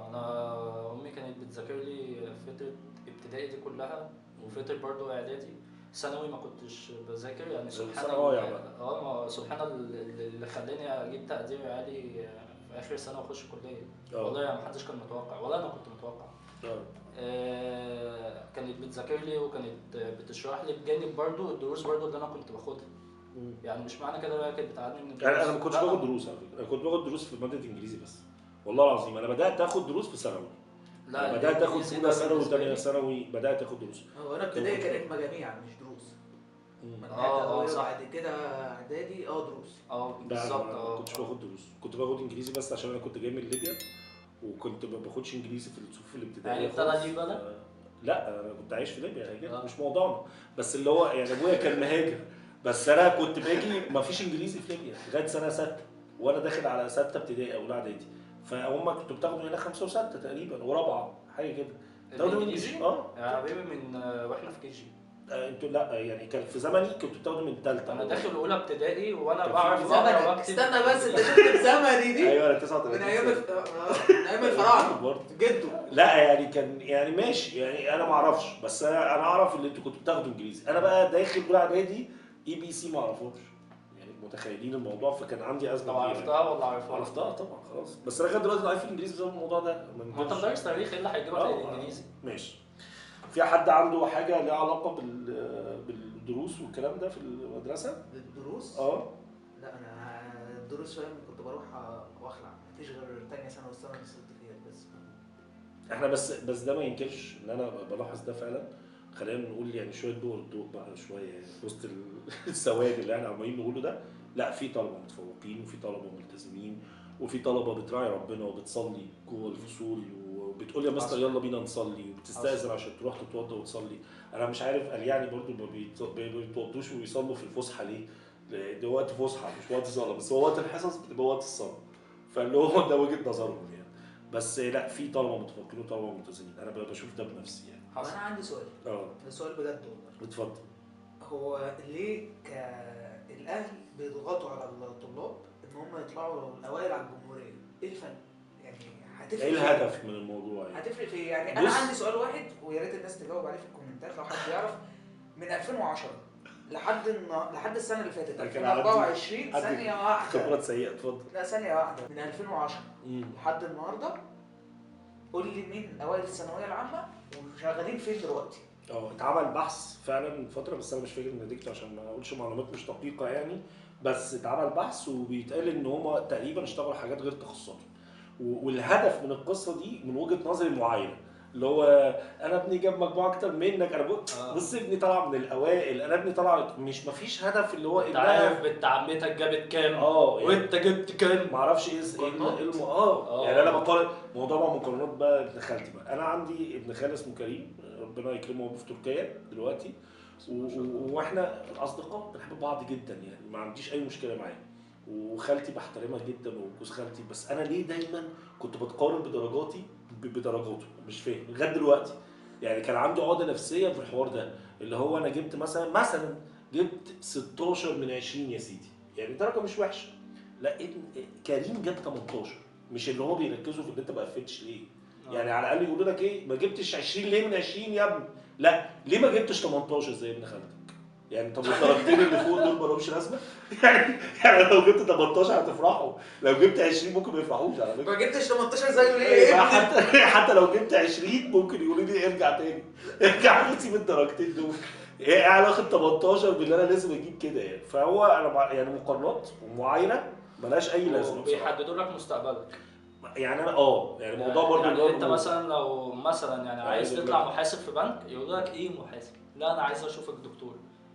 انا امي كانت بتذاكر لي فترة ابتدائي دي كلها، وفترة برضو اعدادي. ثانوي ما كنتش بذاكر، يعني سبحان الله سبحان اللي خلاني اجيب تقدير عالي في اخر سنة واخش كليه. والله يعني محدش كان متوقع ولا انا كنت متوقع. كانت بتذاكر لي وكانت بتشرح لي بجانب برضو الدروس برضو اللي انا كنت باخدها. يعني مش معنى كده بقى كانت بتعدني من الدروس. يعني انا ما كنتش باخد دروس على فكرة، انا كنت باخد دروس في مادة انجليزي بس، والله العظيم انا بدات اخد دروس في ثانوي. لا بدات اخد اولى ثانوي وثانيه ثانوي بدات اخد دروس. هو انا ابتدائي كانت مجاميع مش دروس. صح. بعد كده اعدادي دروس. بالظبط. ما كنتش باخد دروس، كنت باخد انجليزي بس عشان انا كنت جاي من ليبيا وكنت ما باخدش انجليزي في الصفوف الابتدائية. يعني طلع دي بلد؟ لا انا كنت عايش في ليبيا يعني مش موضوعنا، بس اللي هو يعني ابويا كان مهاجر، بس انا كنت باجي ما فيش انجليزي في ليبيا لغاية سنة 6 وانا داخل على 6 ابتدائي او اعدادي، فهم كنتوا بتاخدوا هنا 5 و6 تقريبا ورابعه حاجة كده. تاخدوا انجليزي؟ يا حبيبي من واحنا في KG. انتوا لا يعني كان في زمني كنتوا بتاخدوا من ثالثة. انا داخل اولى ابتدائي وانا بعرف اقرا واكتب. استنى بس انت شفت في زمني دي؟ ايوه انا 39 من ايام من ايام الفراعنة جده. لا يعني كان يعني ماشي، يعني انا ما اعرفش، بس انا اعرف اللي انتوا كنتوا بتاخدوا انجليزي. انا بقى داخل اولى اعدادي ABC ما اعرفهاش، يعني متخيلين الموضوع، فكان عندي ازمة. طب عرفتها ولا عرفتها؟ عرفتها طبعا خلاص، بس انا لغاية دلوقتي ضعيف في الانجليزي بسبب الموضوع ده. ما انت مدرس تاريخ ايه اللي هيجيبك للانجليزي؟ ماشي. في حد عنده حاجة ليها علاقة بالدروس والكلام ده في المدرسة؟ بالدروس؟ لا انا الدروس فاهم كنت بروح واخلع، مفيش غير ثانية ثانوي والسنة اللي وصلت فيها بس. احنا بس ده ما ينكرش ان انا بلاحظ ده فعلا. خلينا نقول يعني شوية ضوء الضوء بقى شوية يعني وسط السواد اللي احنا عمالين نقوله ده. لا في طلبه متفوقين وفي طلبه ملتزمين وفي طلبه بتراعي ربنا وبتصلي جوه الفصول وبتقول يا مستر يلا بينا نصلي، وبتستأذن عشان تروح تتوضى وتصلي. انا مش عارف قال يعني برضو ما بيتوضوش ويصلوا في الفسحة ليه؟ ده وقت فسحة مش وقت صلاة، بس هو وقت الحصص بتبقى وقت الصلاة، فاللي هو ده وجهه نظرهم يعني. بس لا في طلبه متفوقين وطلبه ملتزمين، انا بشوف ده بنفسي يعني. انا عندي سؤال. ده سؤال بجد والله. اتفضل. هو ليه الاهل بيضغطوا على الطلاب ان هم يطلعوا الاوائل على الجمهورية؟ ايه الفرق؟ يعني هتفرق ايه الهدف من الموضوع يعني؟ هتفرق في ايه؟ يعني انا عندي سؤال واحد ويا ريت الناس تجاوب عليه في الكومنتات لو حد يعرف. من 2010 لحد السنة اللي فاتت 2024، ثانية واحدة، خبرات سيئه. اتفضل. لا ثانية واحدة، من 2010 لحد النهارده قول لي مين اوائل الثانوية العامة وشغالين فين دلوقتي؟ اتعمل بحث فعلا من فترة، بس انا مش فاكر نتيجته عشان ما اقولش معلومات مش دقيقة يعني، بس اتعمل بحث وبيتقال ان هم تقريبا اشتغلوا حاجات غير تخصصاتهم. والهدف من القصة دي من وجهه نظري معينة، اللي هو انا ابني جاب مجموعة اكتر منك، انا بص ابني طلع من الاوائل، انا ابني طلع، مش مفيش هدف اللي هو انت عارف بنت عمتك جابت كام يعني وانت جبت كام، ما اعرفش ايه يعني انا بقارن موضوع بقى مقارنات بقى. ابن خالتي بقى، انا عندي ابن خالي اسمه كريم ربنا يكرمه، هو في تركيا دلوقتي، واحنا اصدقاء بنحب بعض جدا يعني، ما عنديش اي مشكلة معاه، وخالتي بحترمها جدا وجوز خالتي، بس انا ليه دايما كنت بتقارن بدرجاتي بدرجاته؟ مش فاهم لغاية دلوقتي يعني. كان عندي عقده نفسية في الحوار ده، اللي هو انا جبت مثلا جبت 16 من 20 يا سيدي، يعني درجه مش وحشة، لا كريم جاب 18، مش اللي هو بيركزوا في ان انت ما قفلتش ليه يعني، على الاقل يقولوا لك ايه ما جبتش 20 ليه من 20 يا ابني، لا ليه ما جبتش 18 زي ابن خالتك يعني؟ طب الدرجتين اللي فوق دول ما لهمش لازمه يعني لو جبت 18 هتفرحوا، لو جبت 20 ممكن ما يفرحوش على فكرة. ما جبتش 18 زيه ليه؟ حتى لو جبت 20 ممكن يقولوا لي ارجع تاني، ارجع وسيب الدرجتين دول. ايه علاقة 18 باللي انا لازم اجيب كده يعني؟ فهو انا يعني مقارنات ومعايره ملهاش اي لازمه، بيحددوا لك مستقبلك يعني. انا يعني الموضوع برضه يعني انت مثلا لو مثلا يعني عايز تطلع محاسب في بنك، يقول لك ايه محاسب؟ لا انا عايز اشوفك دكتور.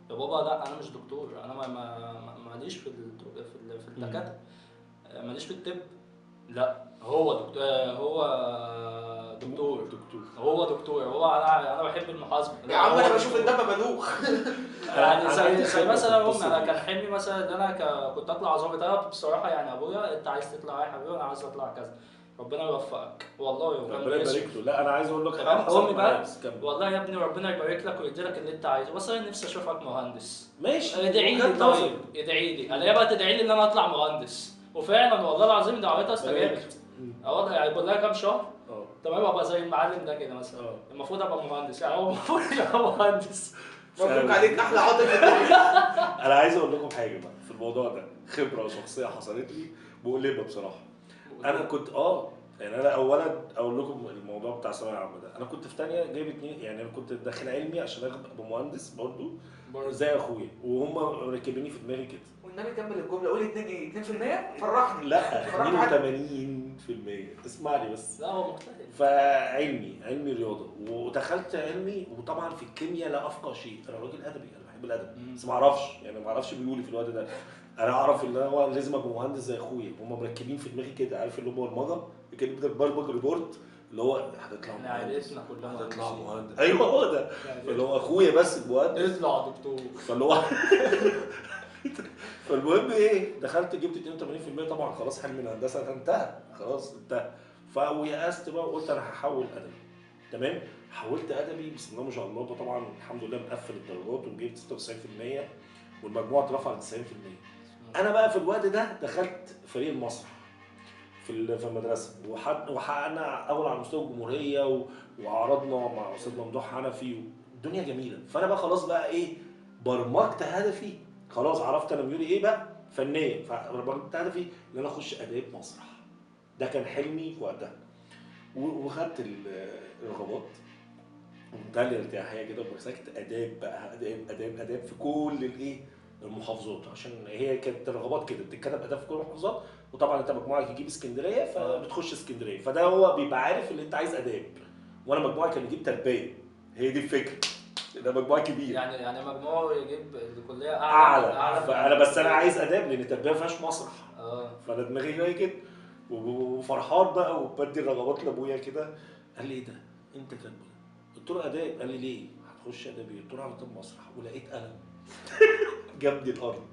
يا بابا لا انا مش دكتور، انا ما ماليش في الدكاترة، ماليش في الطب. لا هو دكتور، هو دكتور، هو دكتور، هو انا بحب المحاسبة يا عم، انا بشوف الدم بدوخ يعني. زي مثلا امي، انا كان حلمي مثلا ان انا كنت اطلع ظابط. انا بصراحة يعني ابويا انت عايز تطلع ايه يا حبيبي؟ انا عايز اطلع كذا، ربنا يوفقك والله ربنا يبارك له. لا انا عايز اقول لك امي بقى والله يا ابني ربنا يبارك لك ويدي لك اللي انت عايزه، بس انا نفسي اشوفك مهندس. ماشي ادعي لي، طيب ادعي لي. انا بقى تدعي لي ان انا اطلع مهندس، وفعلا والله العظيم دعوتها استجابت. والله يعني بقول لها كام شهر تمام ابقى زي المعلم ده كده مثلا، المفروض ابقى مهندس يعني، هو المفروض يبقى مهندس. مبروك عليك احلى عاطف في الدنيا. انا عايز اقول لكم حاجة بقى في الموضوع ده، خبره شخصية حصلت لي مؤلمة بصراحة. انا كنت يعني انا اولا اقول لكم الموضوع بتاع الثانوية العامة ده، انا كنت في ثانية جايب 2، يعني انا كنت داخل علمي عشان ابقى مهندس برضو زي اخويا، وهم راكبيني في دماغي كده. والنبي كمل الجملة، قول 2 ايه 2% فرحني. لا 82%، اسمعني بس. لا هو مجتهد. فعلمي علمي رياضة، ودخلت علمي، وطبعا في الكيمياء لا افقه شيء، انا راجل ادبي، انا بحب الادب بس ما اعرفش يعني، ما اعرفش ميولي في الوقت ده. انا اعرف ان هو لازم ابقى مهندس زي اخويا، هم مركبين في دماغي كده، عارف اللي هو برمجة كده، برمج report اللي هو هتطلع مهندس، هتطلع مهندس، ايوه هو ده اللي هو اخويا بس مهندس، اطلع دكتور. فاللي هو فالمهم ايه، دخلت جبت 82%، طبعا خلاص حلم الهندسة انتهى، خلاص انتهى. فيأست بقى وقلت انا هحول ادبي. تمام، حولت ادبي بسم الله ما شاء الله، طبعا الحمد لله مقفل الدرجات وجبت 96%، والمجموع اترفع ل 90%. انا بقى في الوقت ده دخلت فريق المسرح في المدرسة، وحققنا اول على مستوى الجمهورية، وعرضنا مع استاذ ممدوح حنفي، الدنيا جميلة. فانا بقى خلاص بقى ايه، برمجت هدفي، خلاص عرفت انا ميولي ايه بقى فنيا، فبرمجت هدفي ان انا اخش اداب مسرح، ده كان حلمي في وقتها. وخدت الرغبات ومنتهى الارتياحيه كده، ومسكت اداب بقى، اداب اداب اداب في كل الايه المحافظات، عشان هي كانت الرغبات كده بتتكتب اداب في كل المحافظات، وطبعا انت مجموعك يجيب اسكندرية فبتخش اسكندرية، فده هو بيبقى عارف ان انت عايز اداب. وانا مجموعي كان يجيب تربيه، هي دي الفكرة، ده مجموع كبير يعني مجموعة يجيب الكلية اعلى، فانا بس انا عايز اداب لان التربية ما فيهاش مسرح. فانا دماغي جاية كده وفرحان بقى، وبدي الرغبات لابويا كده. قال لي ايه ده؟ انت كاتبه؟ قلت له اداب. قال لي ليه؟ هتخش اداب ايه؟ قلت له على طب مسرح. ولقيت قلم جابني الارض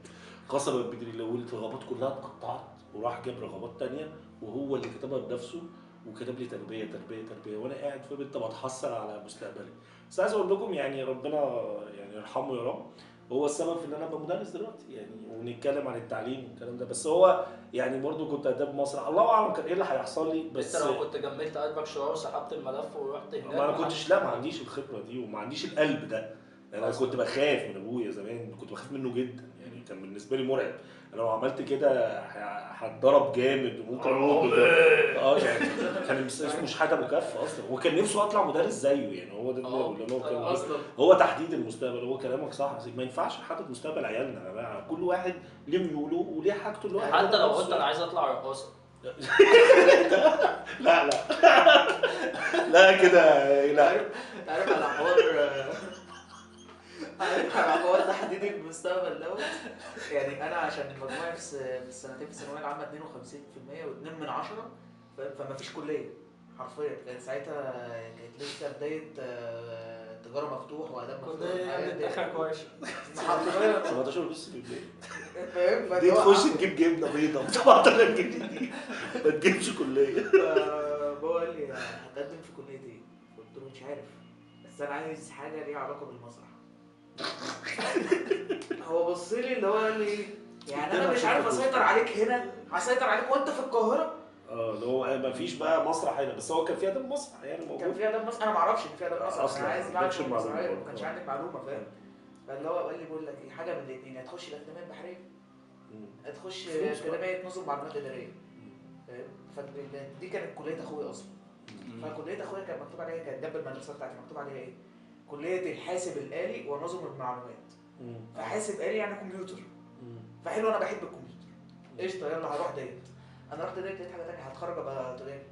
قسما بالله، والرغبات كلها اتقطعت، وراح جاب رغبات ثانية وهو اللي كتبها بنفسه، وكتب لي تربيه تربيه تربيه، وانا قاعد في البيت بتحسر على مستقبلي. بس عايز اقول لكم يعني ربنا يعني يرحمه يا رب، هو السبب في ان انا ابقى مدرس دلوقتي يعني، ونتكلم عن التعليم والكلام ده. بس هو يعني برضو كنت اداب مسرح، الله اعلم كان ايه اللي هيحصل لي. بس انت لو كنت جملت قلبك شوية وسحبت الملف ورحت هناك. ما انا كنتش، لا ما عنديش الخبرة دي وما عنديش القلب ده. انا كنت بخاف من ابويا زمان، كنت بخاف منه جدا يعني، كان بالنسبة لي مرعب. انا لو عملت كده هتضرب جامد وممكن اموت. يعني كان اسمه شحاته ابو كف اصلا، وكان نفسه اطلع مدرس زيه يعني. هو ده اللي هو كان اصلا هو تحديد المستقبل. هو كلامك صح، ما ينفعش نحدد مستقبل عيالنا يا جماعة، كل واحد ليه ميوله وليه حاجته اللي هو حتى لو قلت انا عايز اطلع رقاصه. لا لا لا كده لا. انت عارف على حوار، عارف على حوار تحديد المستقبل دوت، يعني انا عشان مجموعي في السنتين في الثانوية العامة 52% و2 من 10، فما فيش كليه حرفيا. كانت ساعتها كانت لسه بداية تجارة مفتوح واداب مفتوح. كليه اخرك وحش حرفيا 17 ونص فاهم. دي تخش تجيب جبنه بيضة ب 7000 جنيه، دي ما تجيبش كليه. بابا قال لي هتقدم في كليه ايه؟ قلت له مش عارف، بس انا عايز حاجة ليها علاقة بالمسرح. هو بص لي اللي هو قال لي يعني انا مش عارف اسيطر عليك هنا، هسيطر عليك وانت في القاهرة. اللي هو ما فيش بقى مسرح هنا، بس هو كان في اداب مسرح يعني موجود. كان في اداب مسرح، انا ما اعرفش ان في اداب مسرح، انا عايز اعرف المعلومة، ما كانش عندي المعلومة فاهم. فاللي هو قال لي بقول لك ايه، حاجة من الاثنين، هتخش الاكاديمية البحرية، هتخش اكاديمية نظم معلومات ادارية فاهم. فدي كانت كليه اخويا اصلا. فكليه اخويا كان مكتوب عليها، كانت جنب المدرسة بتاعتي مكتوب عليها ايه؟ كليه الحاسب الالي ونظم المعلومات. فحاسب الي يعني كمبيوتر، فحلو انا بحب الكمبيوتر، قشطه يلا هروح ديت. انا رحت ديت لقيت حاجة ثانية، هتخرج ابقى تجاري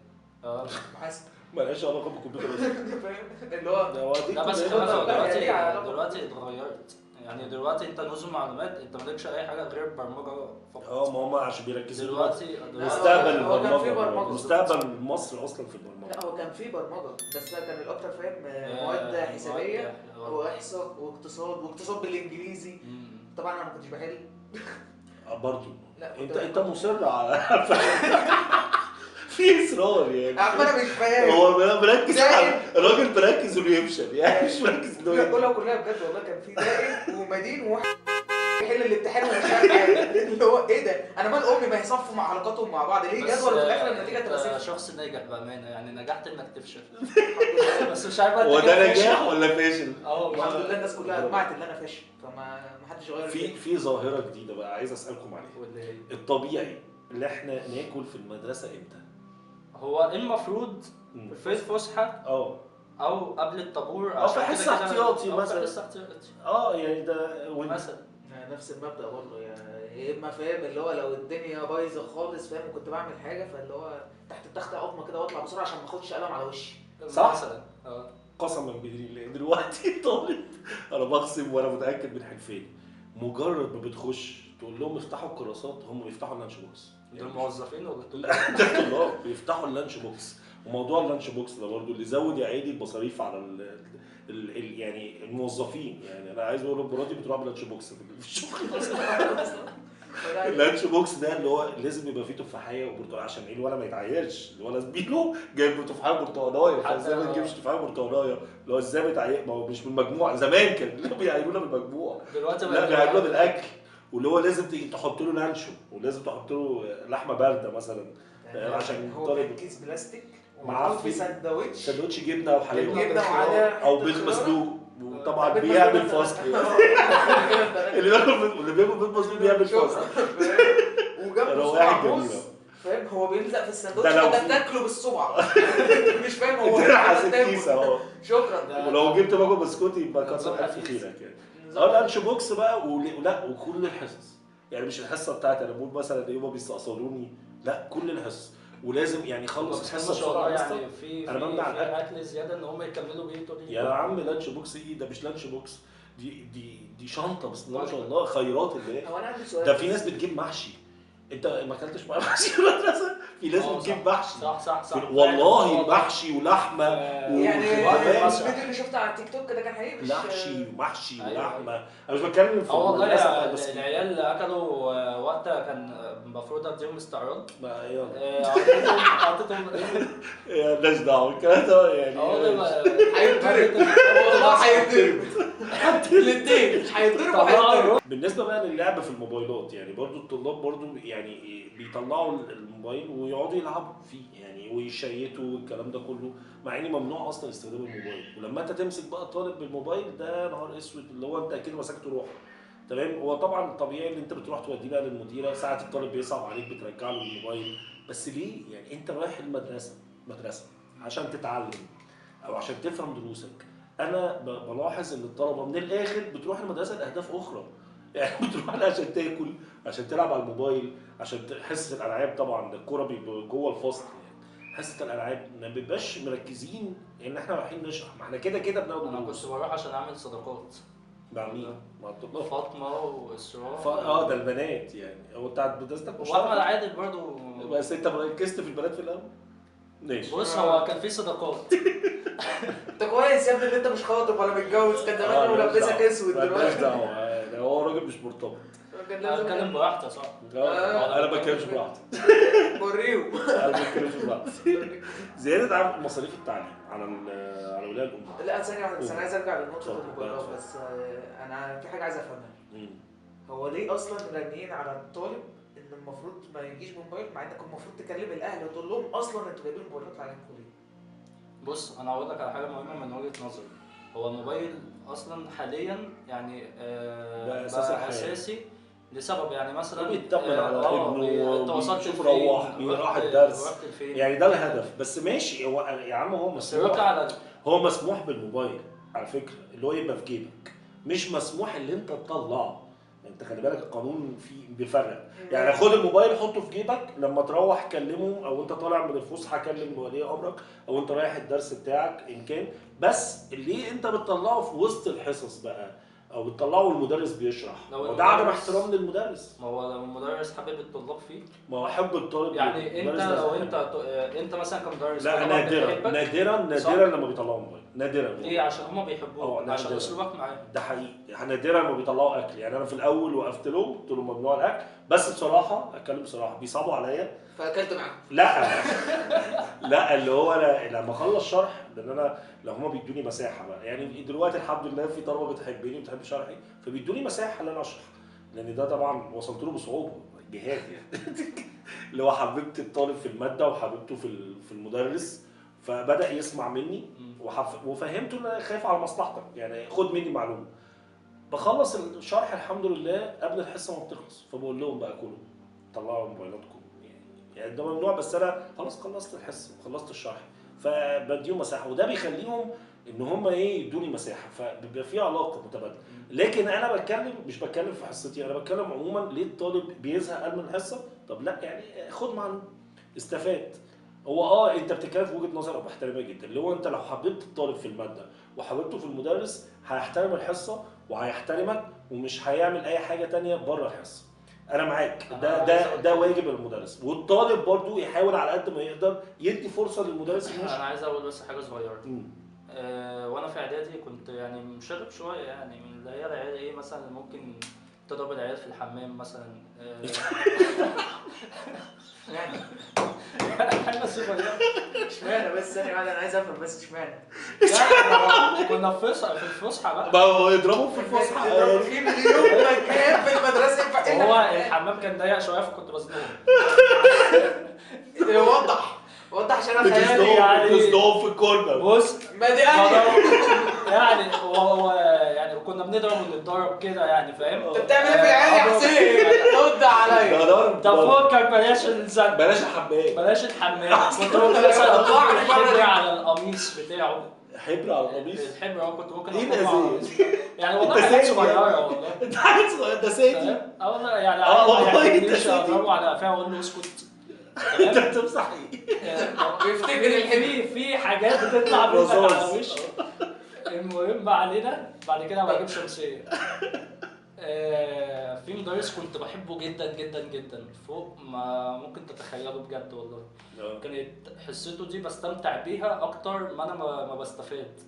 محاسب، مالهاش علاقة بالكمبيوتر اصلا فاهم اللي هو لا. بس دلوقتي اتغيرت، يعني دلوقتي انت نظم معلومات انت مالكش اي حاجة غير برمجة فقط. ما هم عشان بيركزوا دلوقتي مستقبل البرمجة، مستقبل مصر اصلا في البرمجة. لا هو كان في برمجة بس كان الاكتر فاهم مواد حسابيه واحصاء واقتصاد، واقتصاد بالانجليزي. طبعا انا ما كنتش بحل برضه. انت مصر على في اصرار يعني. انا مش فاهم، هو مركز الراجل مركز انه يفشل يعني، مش مركز انه يقول. كلها بجد والله كان في دائم ومدين وواحد يحل الامتحان ومش عارف حاجة اللي هو ايه ده، انا مال امي ما يصفوا مع علاقاتهم مع بعض ليه جدول وفي الاخر النتيجة تبقى صفر. شخص ناجح بامانه يعني، نجحت انك تفشل بس مش عارف هو ده نجاح ولا فاشل. الحمد لله الناس كلها اجمعت ان انا فاشل، فما حدش غير. في ظاهره جديدة بقى عايز اسالكم عليها. الطبيعي اللي احنا ناكل في المدرسة امتى؟ هو المفروض في الفسحة او قبل الطابور، او في حصة احتياطي مثلا. في حصة احتياطي يعني ده مثلا نفس المبدا برضه يعني، يا اما فاهم اللي هو لو الدنيا بايظة خالص فاهم وكنت بعمل حاجة، فاللي هو تحت التخته قطمه كده واطلع بسرعة عشان ما اخدش قلم على وشي صح مثلا. قسما بالله دلوقتي طالب انا بقسم وانا متاكد من حلفين، مجرد ما بتخش تقول لهم افتحوا الكراسات هم بيفتحوا ال lunch box. دول موظفين ولا ده الطلاب بيفتحوا ال lunch box. وموضوع ال lunch box ده برضه اللي زود يا عيني المصاريف على ال يعني الموظفين. يعني انا عايز اقول مراتي بتروح ب lunch box في الشغل اصلا. ال lunch box ده اللي هو لازم يبقى فيه تفاحيه وبرتقال عشان ايه الولد ما يتعيرش، الولد زميله جايب تفاحيه وبرتقالايه، فازاي ما تجيبش تفاحيه وبرتقالايه؟ اللي هو ازاي بتعير؟ ما هو مش بالمجموع. زمان كان بيعيرونا بالمجموع، دلوقتي لا بيعيرونا بالاكل. واللي هو لازم تحط له لانشو ولازم تحط له لحمه باردة مثلا عشان هو كيس بلاستيك ومعاه في سندوتش جبنه وحلاوة او بيض مسلوق، وطبعا بيعمل فصل اللي بياكل بيض مسلوق بيعمل فصل وجنبه صباع موز فاهم، هو بيلزق في السندوتش انت بتاكله بالصبع مش فاهم هو كيس اهو شكرا. ولو جبت باكل بسكوت يبقى كتر الف خيرك يعني. lunch box بقى ولا وكل الحصص يعني، مش الحصة بتاعتي انا بقول مثلا ايه هما بيستقصدوني، لا كل الحصص، ولازم يعني يخلص الحصة بسرعة. يعني في انا بمنع الاكل زيادة ان هم يكملوا بيه طول يا عم lunch box ايه ده؟ مش lunch box دي دي دي شنطه بس ما شاء الله خيرات اللي هو انا عندي سؤال. ده في ناس بتجيب محشي، انت ما اكلتش معايا محشي في المدرسة؟ في ناس بتجيب محشي. صح صح صح والله محشي ولحمه يعني الفيديو اللي شفته على التيك توك ده كان حقيقي، مش محشي ومحشي ولحمه. انا مش بتكلم في والله العيال اكلوا وقتها كان المفروض اديهم استعراض. ما يلا اعطيتهم مالناش دعوه الكلام ده يعني. هيتضرب والله هيتضرب الاثنين هيتضرب وهيتضرب. بالنسبة بقى للعب في الموبايلات يعني برضو الطلاب برضو يعني بيطلعوا الموبايل ويقعدوا يلعبوا فيه يعني ويشيتوا والكلام ده كله، مع ان ممنوع اصلا استخدام الموبايل. ولما انت تمسك بقى طالب بالموبايل ده نهار اسود، اللي هو انت اكيد مسكته روحه. تمام. هو طبعا طبيعي ان انت بتروح توديه بقى للمديره، ساعة الطالب بيصعب عليك بترجع له الموبايل. بس ليه يعني؟ انت رايح المدرسة مدرسه عشان تتعلم او عشان تفهم دروسك. انا بلاحظ ان الطلبة من الاخر بتروح المدرسة لاهداف اخرى، يعني بتروح عشان تاكل، عشان تلعب على الموبايل، عشان حصة الالعاب. طبعا الكورة بيبقى جوه الفصل يعني. حصة الالعاب، ما بيبقاش مركزين ان احنا رايحين نشرح، ما احنا كده كده بناخد. انا كنت بروح عشان اعمل صداقات. مع مين؟ مع الطلاب. فاطمة واسراء. ده البنات يعني. هو بتاعت مدرستك مش واحمد عادل برضه. بس انت ركزت في البنات في الاول؟ ماشي. بص هو كان في صداقات. انت كويس يا ابني ان انت مش خاطب ولا متجوز، كان زمان ولبسك اسود دلوقتي. ده هو راجل مش مرتبط. انا بتكلم براحتي صح؟ انا ما بتكلمش براحتي. وريو. انا ما بتكلمش براحتي. زيادة عن مصاريف التعليم على اولياء الامور. لا ثانية واحدة بس، انا عايز ارجع لنقطة الموبايلات بس. انا في حاجة عايز افهمها. هو ليه اصلا راميين على الطالب ان المفروض ما يجيش بموبايل، مع انك المفروض تكلم الاهل وتقول لهم اصلا انتوا جايبين موبايلات عليكم ليه؟ بص انا هقول لك على حاجة مهمة من وجهه نظري. هو الموبايل اصلا حاليا يعني بقى اساسي لسبب، يعني مثلا بيطمن على ابنه، بيشوف روح راح الدرس، يعني ده الهدف. بس ماشي، هو يا عم هو مسموح، هو مسموح بالموبايل على فكرة، اللي هو يبقى في جيبك، مش مسموح اللي انت تطلعه. انت خلي بالك القانون فيه بيفرق، يعني خد الموبايل حطه في جيبك، لما تروح كلمة، او انت طالع من الفسحة كلم ولي امرك، او انت رايح الدرس بتاعك ان كان. بس ليه انت بتطلعه في وسط الحصص بقى، او بتطلعه والمدرس بيشرح؟ وده عدم احترام للمدرس. ما هو لو المدرس حابب الطلاب فيه، ما هو حب الطالب يعني. انت لو انت مثلا كمدرس، لا نادرا نادرا نادرا لما بيطلعوا موبايل، نادرا. ليه؟ عشان هما بيحبوك، عشان اسلوبك معاهم. ده حقيقي، يعني نادرا ما بيطلعوا اكل. يعني انا في الاول وقفت لهم قلت لهم ممنوع الاكل، بس بصراحة اتكلم بصراحة بيصعبوا عليا. فاكلت معاهم؟ لا لا، اللي هو انا لما اخلص شرح، لان انا لو هما بيدوني مساحة بقى، يعني دلوقتي الحمد لله في طلبه بتحبني وبتحب شرحي، فبيدوني مساحة ان انا اشرح، لان ده طبعا وصلت له بصعوبة، جهاد يعني. اللي هو حببت الطالب في المادة وحببته في المدرس، فبدا يسمع مني وفهمته ان انا خايف على مصلحتك، يعني خد مني معلومة. بخلص الشرح الحمد لله قبل الحصة ما بتخلص، فبقول لهم بقى كلوا طلعوا موبايلاتكم، يعني ده ممنوع، بس انا خلاص خلصت الحصة وخلصت الشرح، فبديهم مساحة، وده بيخليهم ان هم ايه يدوني مساحة، فبيبقى في علاقة متبادلة. لكن انا بتكلم، مش بتكلم في حصتي، انا بتكلم عموما. ليه الطالب بيزهق من الحصة؟ طب لا يعني خد معلومة، استفاد. هو انت بتتكلم في وجهه نظر بحترمها جدا، اللي هو انت لو حببت الطالب في المادة وحببته في المدرس هيحترم الحصة وهيحترمك، ومش هيعمل اي حاجة تانية بره الحصة. انا معاك، ده واجب المدرس، والطالب برضو يحاول على قد ما يقدر يدي فرصة للمدرس. انا عايز اقول بس حاجة صغيرة. وانا في اعدادي كنت يعني مشرب شوية، يعني من اللي هي العيال ايه مثلا ممكن تضرب العيال في الحمام مثلا. يعني حاجة صغيرة. اشمعنى بس؟ انا عايز افهم بس اشمعنى. كنا في الفسحة بقى، ما هو يضربوا في الفسحة في مليون مكان في المدرسة ينفع. هو الحمام كان ضيق شوية فكنت بزنقهم. وضح وضح عشان انا خيالي يعني بتزنقهم في الكورنر. بص ما دي يعني هو يعني كنا بنضرب ونتضرب كده يعني، فاهم؟ انت بتعمل ايه في العيال يا حسين؟ رد عليا. طب فكك، بلاش الزن، بلاش الحمام، بلاش الحمام. كنت ممكن مثلا اطلع على القميص بتاعه، حبر على القميص، الحبر. كنت ممكن ايه الأذية؟ يعني والله حاجات صغيرة والله. انت حاجات صغيرة، ده سادي. والله يعني والله انت سادي. اضربه على قفاه واقول له اسكت. انت بتمسح ايه؟ بيفتكر الحبر. في حاجات بتطلع منك على وشك. المهم ما علينا، بعد كده بجيب شمسية. في مدرس كنت بحبه جدا جدا جدا فوق ما ممكن تتخيله بجد والله. كانت حصته دي بستمتع بيها اكتر ما انا ما بستفاد.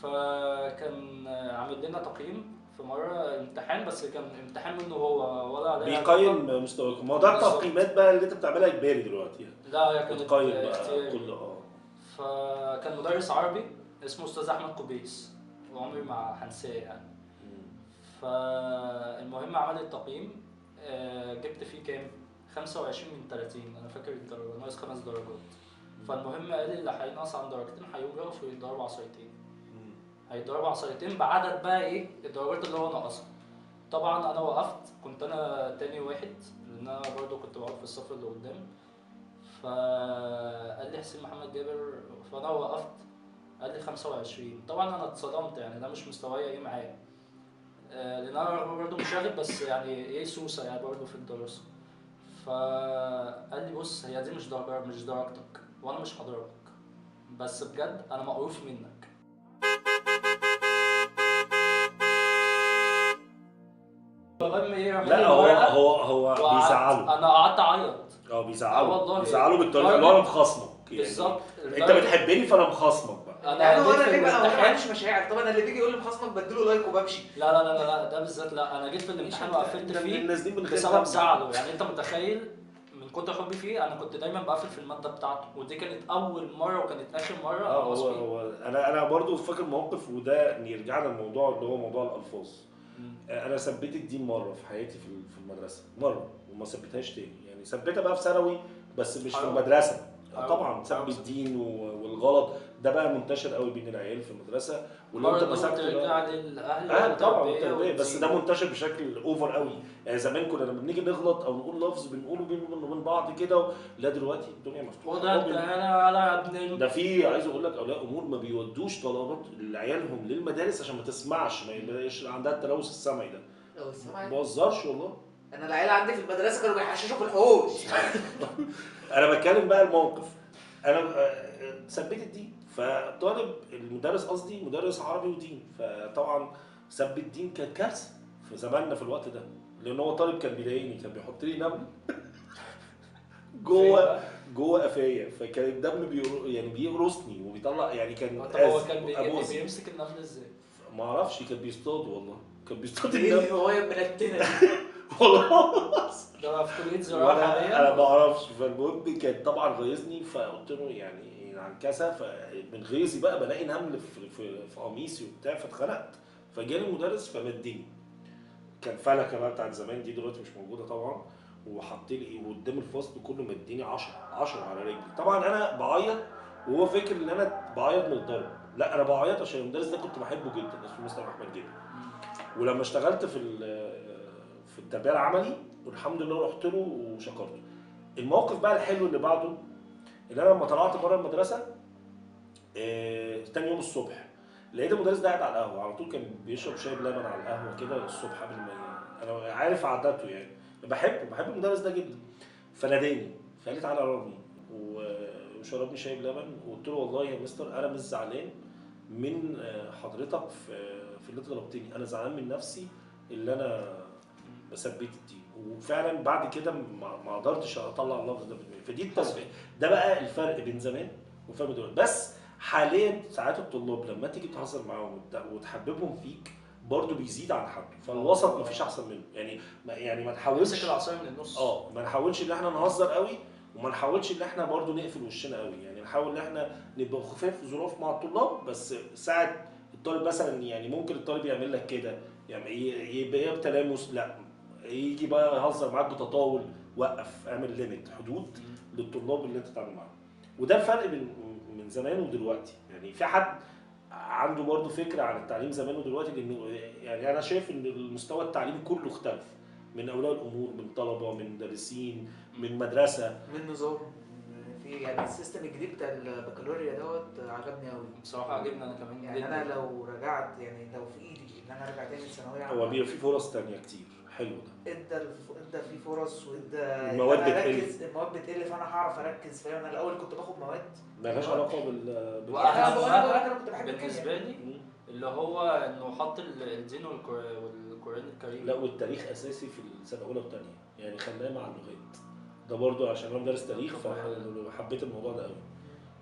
فكان عامل لنا تقييم في مرة امتحان، بس كان امتحان منه هو ولا عليه بيقيم مستواكم. ما هو ده التقييمات بقى اللي انت بتعملها اجباري دلوقتي يعني. لا هي كانت بتقيم بقى كله. فكان مدرس عربي اسمه استاذ احمد قبيس، وعمري ما هنساه يعني. فالمهم عمل التقييم، جبت فيه كام؟ 25 من 30، انا فاكر الدرجة، ناقص 5 درجات. فالمهم قال اللي هينقص عن درجتين هيقوم يقف ويتضرب عصايتين. هيتضرب عصايتين بعدد بقى ايه الدرجات اللي هو ناقصها. طبعا انا وقفت، كنت انا تاني واحد لان انا برضو كنت بقف في الصف اللي قدام. فقال لي حسين محمد جابر، فانا وقفت، قال لي 25. طبعا انا اتصدمت، يعني ده مش مستوايا ايه معاه، لان انا برضو مشاغب بس يعني ايه سوسة يعني برضو في الدراسة. فقال لي بص، هي دي مش درجه، مش درجتك، وانا مش هضربك، بس بجد انا مقروف منك. لا هو بيزعله. انا قعدت اعيط. بيزعله، بيزعله بالطريقة اللي هو انا مخاصمك يعني. بالظبط، انت بتحبني فانا مخاصمك بقى. انا ليه بقى؟ انا ما عنديش مشاعر. طب انا اللي بيجي يقول لي مخاصمك بديله like وبمشي. لا لا لا لا، ده بالذات لا، انا جيت في الامتحان وقفلت فيه بسبب زعله. يعني انت متخيل من كتر حبي فيه انا كنت دايما بقفل في المادة بتاعته، ودي كانت اول مرة وكانت اخر مرة. هو انا برضو فاكر موقف، وده يرجعنا للموضوع اللي هو موضوع الالفاظ. انا ثبتت الدين مرة في حياتي في المدرسة، مرة، وما ثبتهاش تاني. يعني ثبتها بقى في ثانوي بس مش في المدرسة. طبعا سب الدين والغلط ده بقى منتشر قوي بين العيال في المدرسة، ولو انت مسكت ترجع للاهل طبعا التربية، بس ده منتشر بشكل over قوي. يعني زمان كنا لما بنيجي نغلط او نقول لفظ بنقوله بيننا وبين بعض كده، لا دلوقتي الدنيا مفتوحة. ده في عايز اقول لك اولياء امور ما بيودوش طلبات لعيالهم للمدارس عشان ما تسمعش، ما يبقاش عندها التلوث السمعي ده. ما بهزرش والله، انا العيال عندي في المدرسة كانوا بيحششوا في الحوش. انا بتكلم بقى الموقف، انا ثبت الدين، فطالب المدرس، قصدي مدرس عربي ودين، فطبعا سب الدين كانت كارثة في زماننا في الوقت ده، لان هو طالب كان بيضايقني، كان بيحط لي نمل جوه قفايا، فكان الدم يعني بيقرصني وبيطلع، يعني كان. هو كان بيمسك النمل ازاي؟ ما اعرفش، كان بيصطاد والله، كان بيصطاد النمل. ايه الهواية المنتنه دي؟ والله ده في كليه زراعة حاليا، انا ما اعرفش. فالمهم كان طبعا غيظني، فقلت له يعني عنكسه، فمن غيظي بقى بلاقي نمل في قميصي وبتاع، فاتخنقت. فجالي المدرس فمدني، كان فلكه بقى بتاعت زمان دي، دلوقتي مش موجودة طبعا، وحط لي وقدام الفصل كله مديني 10 على رجلي. طبعا انا بعيط وهو فاكر ان انا بعيط من الضرب، لا انا بعيط عشان المدرس ده كنت بحبه جدا، اسمه مستر احمد جدا. ولما اشتغلت في التربية العملي والحمد لله رحت له وشكرته. الموقف بقى الحلو اللي بعده، اللي انا لما طلعت بره المدرسة تاني يوم الصبح، لقيت المدرس ده قاعد على القهوة على طول، كان بيشرب شاي بلبن على القهوة كده الصبح قبل ما، انا عارف عاداته يعني، بحب المدرس ده جدا. فناداني فقال لي تعالى قربني، وشربني شاي بلبن، وقلت له والله يا مستر انا مش زعلان من حضرتك في اللي انت ضربتني، انا زعلان من نفسي اللي انا بثبت الدين. وفعلا بعد كده ما قدرتش اطلع اللفظ ده في دماغي. فدي التربية، ده بقى الفرق بين زمان وفرق دلوقتي. بس حاليا ساعات الطلاب لما تيجي تهزر معاهم وتحببهم فيك برضه بيزيد عن حده، فالوسط مفيش احسن منه. يعني ما نحاولش نمسك العصاية من النص. ما نحاولش ان احنا نهزر قوي، وما نحاولش ان احنا برضه نقفل وشنا قوي. يعني نحاول ان احنا نبقى خفاف وظراف مع الطلاب، بس ساعة الطالب مثلا، يعني ممكن الطالب يعمل لك كده، يعني يبقى بتلامس، لا يجي بقى يهزر معاك بتطاول، وقف، اعمل limit، حدود للطلاب اللي انت بتتعامل معاهم. وده الفرق من زمان ودلوقتي. يعني في حد عنده برضه فكرة عن التعليم زمان ودلوقتي؟ لانه يعني انا شايف ان المستوى التعليمي كله اختلف، من اولياء الامور، من طلبه، من مدرسين، من مدرسه، من نظام. في يعني ال system الجديد بتاع البكالوريا دوت عجبني قوي بصراحة، عجبني انا كمان يعني. انا لو رجعت، يعني لو في ايدي ان انا ارجع تاني لثانويه عامة، هو بيبقى في فرص تانية كتير حلو ده، ادى في فرص، وادى المواد بتقل، المواد بتقل، فانا هعرف اركز. فاهم؟ انا الاول كنت باخد مواد مالهاش علاقة بال انا كنت بحب بالنسبة لي اللي هو انه حط الدين والقران الكريم، لا والتاريخ اساسي في السنة الاولى والثانية، يعني خلاه مع اللغات ده برضو عشان انا مدرس تاريخ، فحبيت الموضوع ده قوي.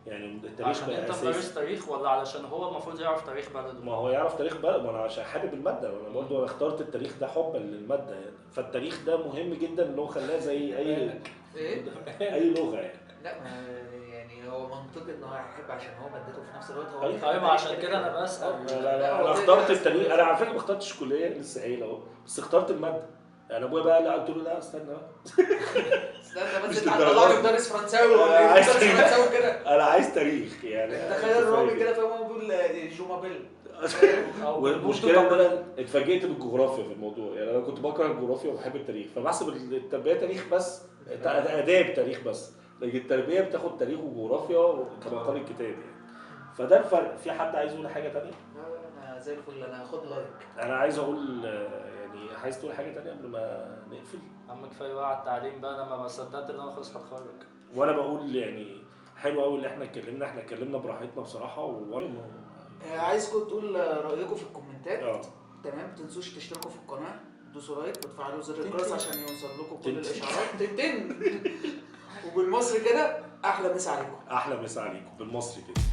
يعني التاريخ عشان انت مدرس تاريخ ولا علشان هو المفروض يعرف تاريخ بلده؟ ما هو يعرف تاريخ بلده، ما انا عشان حابب المادة، وانا برضو انا اخترت التاريخ ده حبا للمادة يعني. فالتاريخ ده مهم جدا اللي هو خلاه زي اي اي لغة يعني. لا يعني هو منطقي ان هو هيحب عشان هو مادته في نفس الوقت هو. طيب عشان كده انا بسال. لا انا اخترت التاريخ، انا على فكرة ما اخترتش كليه لسه قايل اهو، بس اخترت المادة. يعني ابويا بقى لا، قلت له لا استنى بقى استنى بس، انت هتطلعني مدرس فرنساوي ولا مدرس فرنساوي كده؟ انا عايز تاريخ يعني. تخيل الراجل كده فاهم، هو بيقول je m'appelle. والمشكلة ان انا اتفاجئت بالجغرافيا في الموضوع. يعني انا كنت بكره الجغرافيا وبحب التاريخ، فبحسب التربية تاريخ بس، اداب تاريخ بس، لكن التربية بتاخد تاريخ وجغرافيا كما قال الكتاب يعني. فده الفرق. في حد عايز يقول حاجة ثانية؟ انا زي الفل، انا هاخد like. انا عايز اقول يعني، عايز تقول حاجة ثانية قبل ما نقفل؟ عم كفاية بقى على التعليم بقى، لما ما صدقت ان انا خلاص هتخرج. وانا بقول يعني حلو قوي اللي احنا اتكلمنا، احنا اتكلمنا براحتنا بصراحة. عايزكم تقول رايكم في الكومنتات. تمام، ما تنسوش تشتركوا في القناة، دوسوا like وتفعلوا زر الجرس عشان يوصل لكم كل الاشعارات. تن. وبالمصري كده احلى مسا عليكم. احلى مسا عليكم بالمصري كده.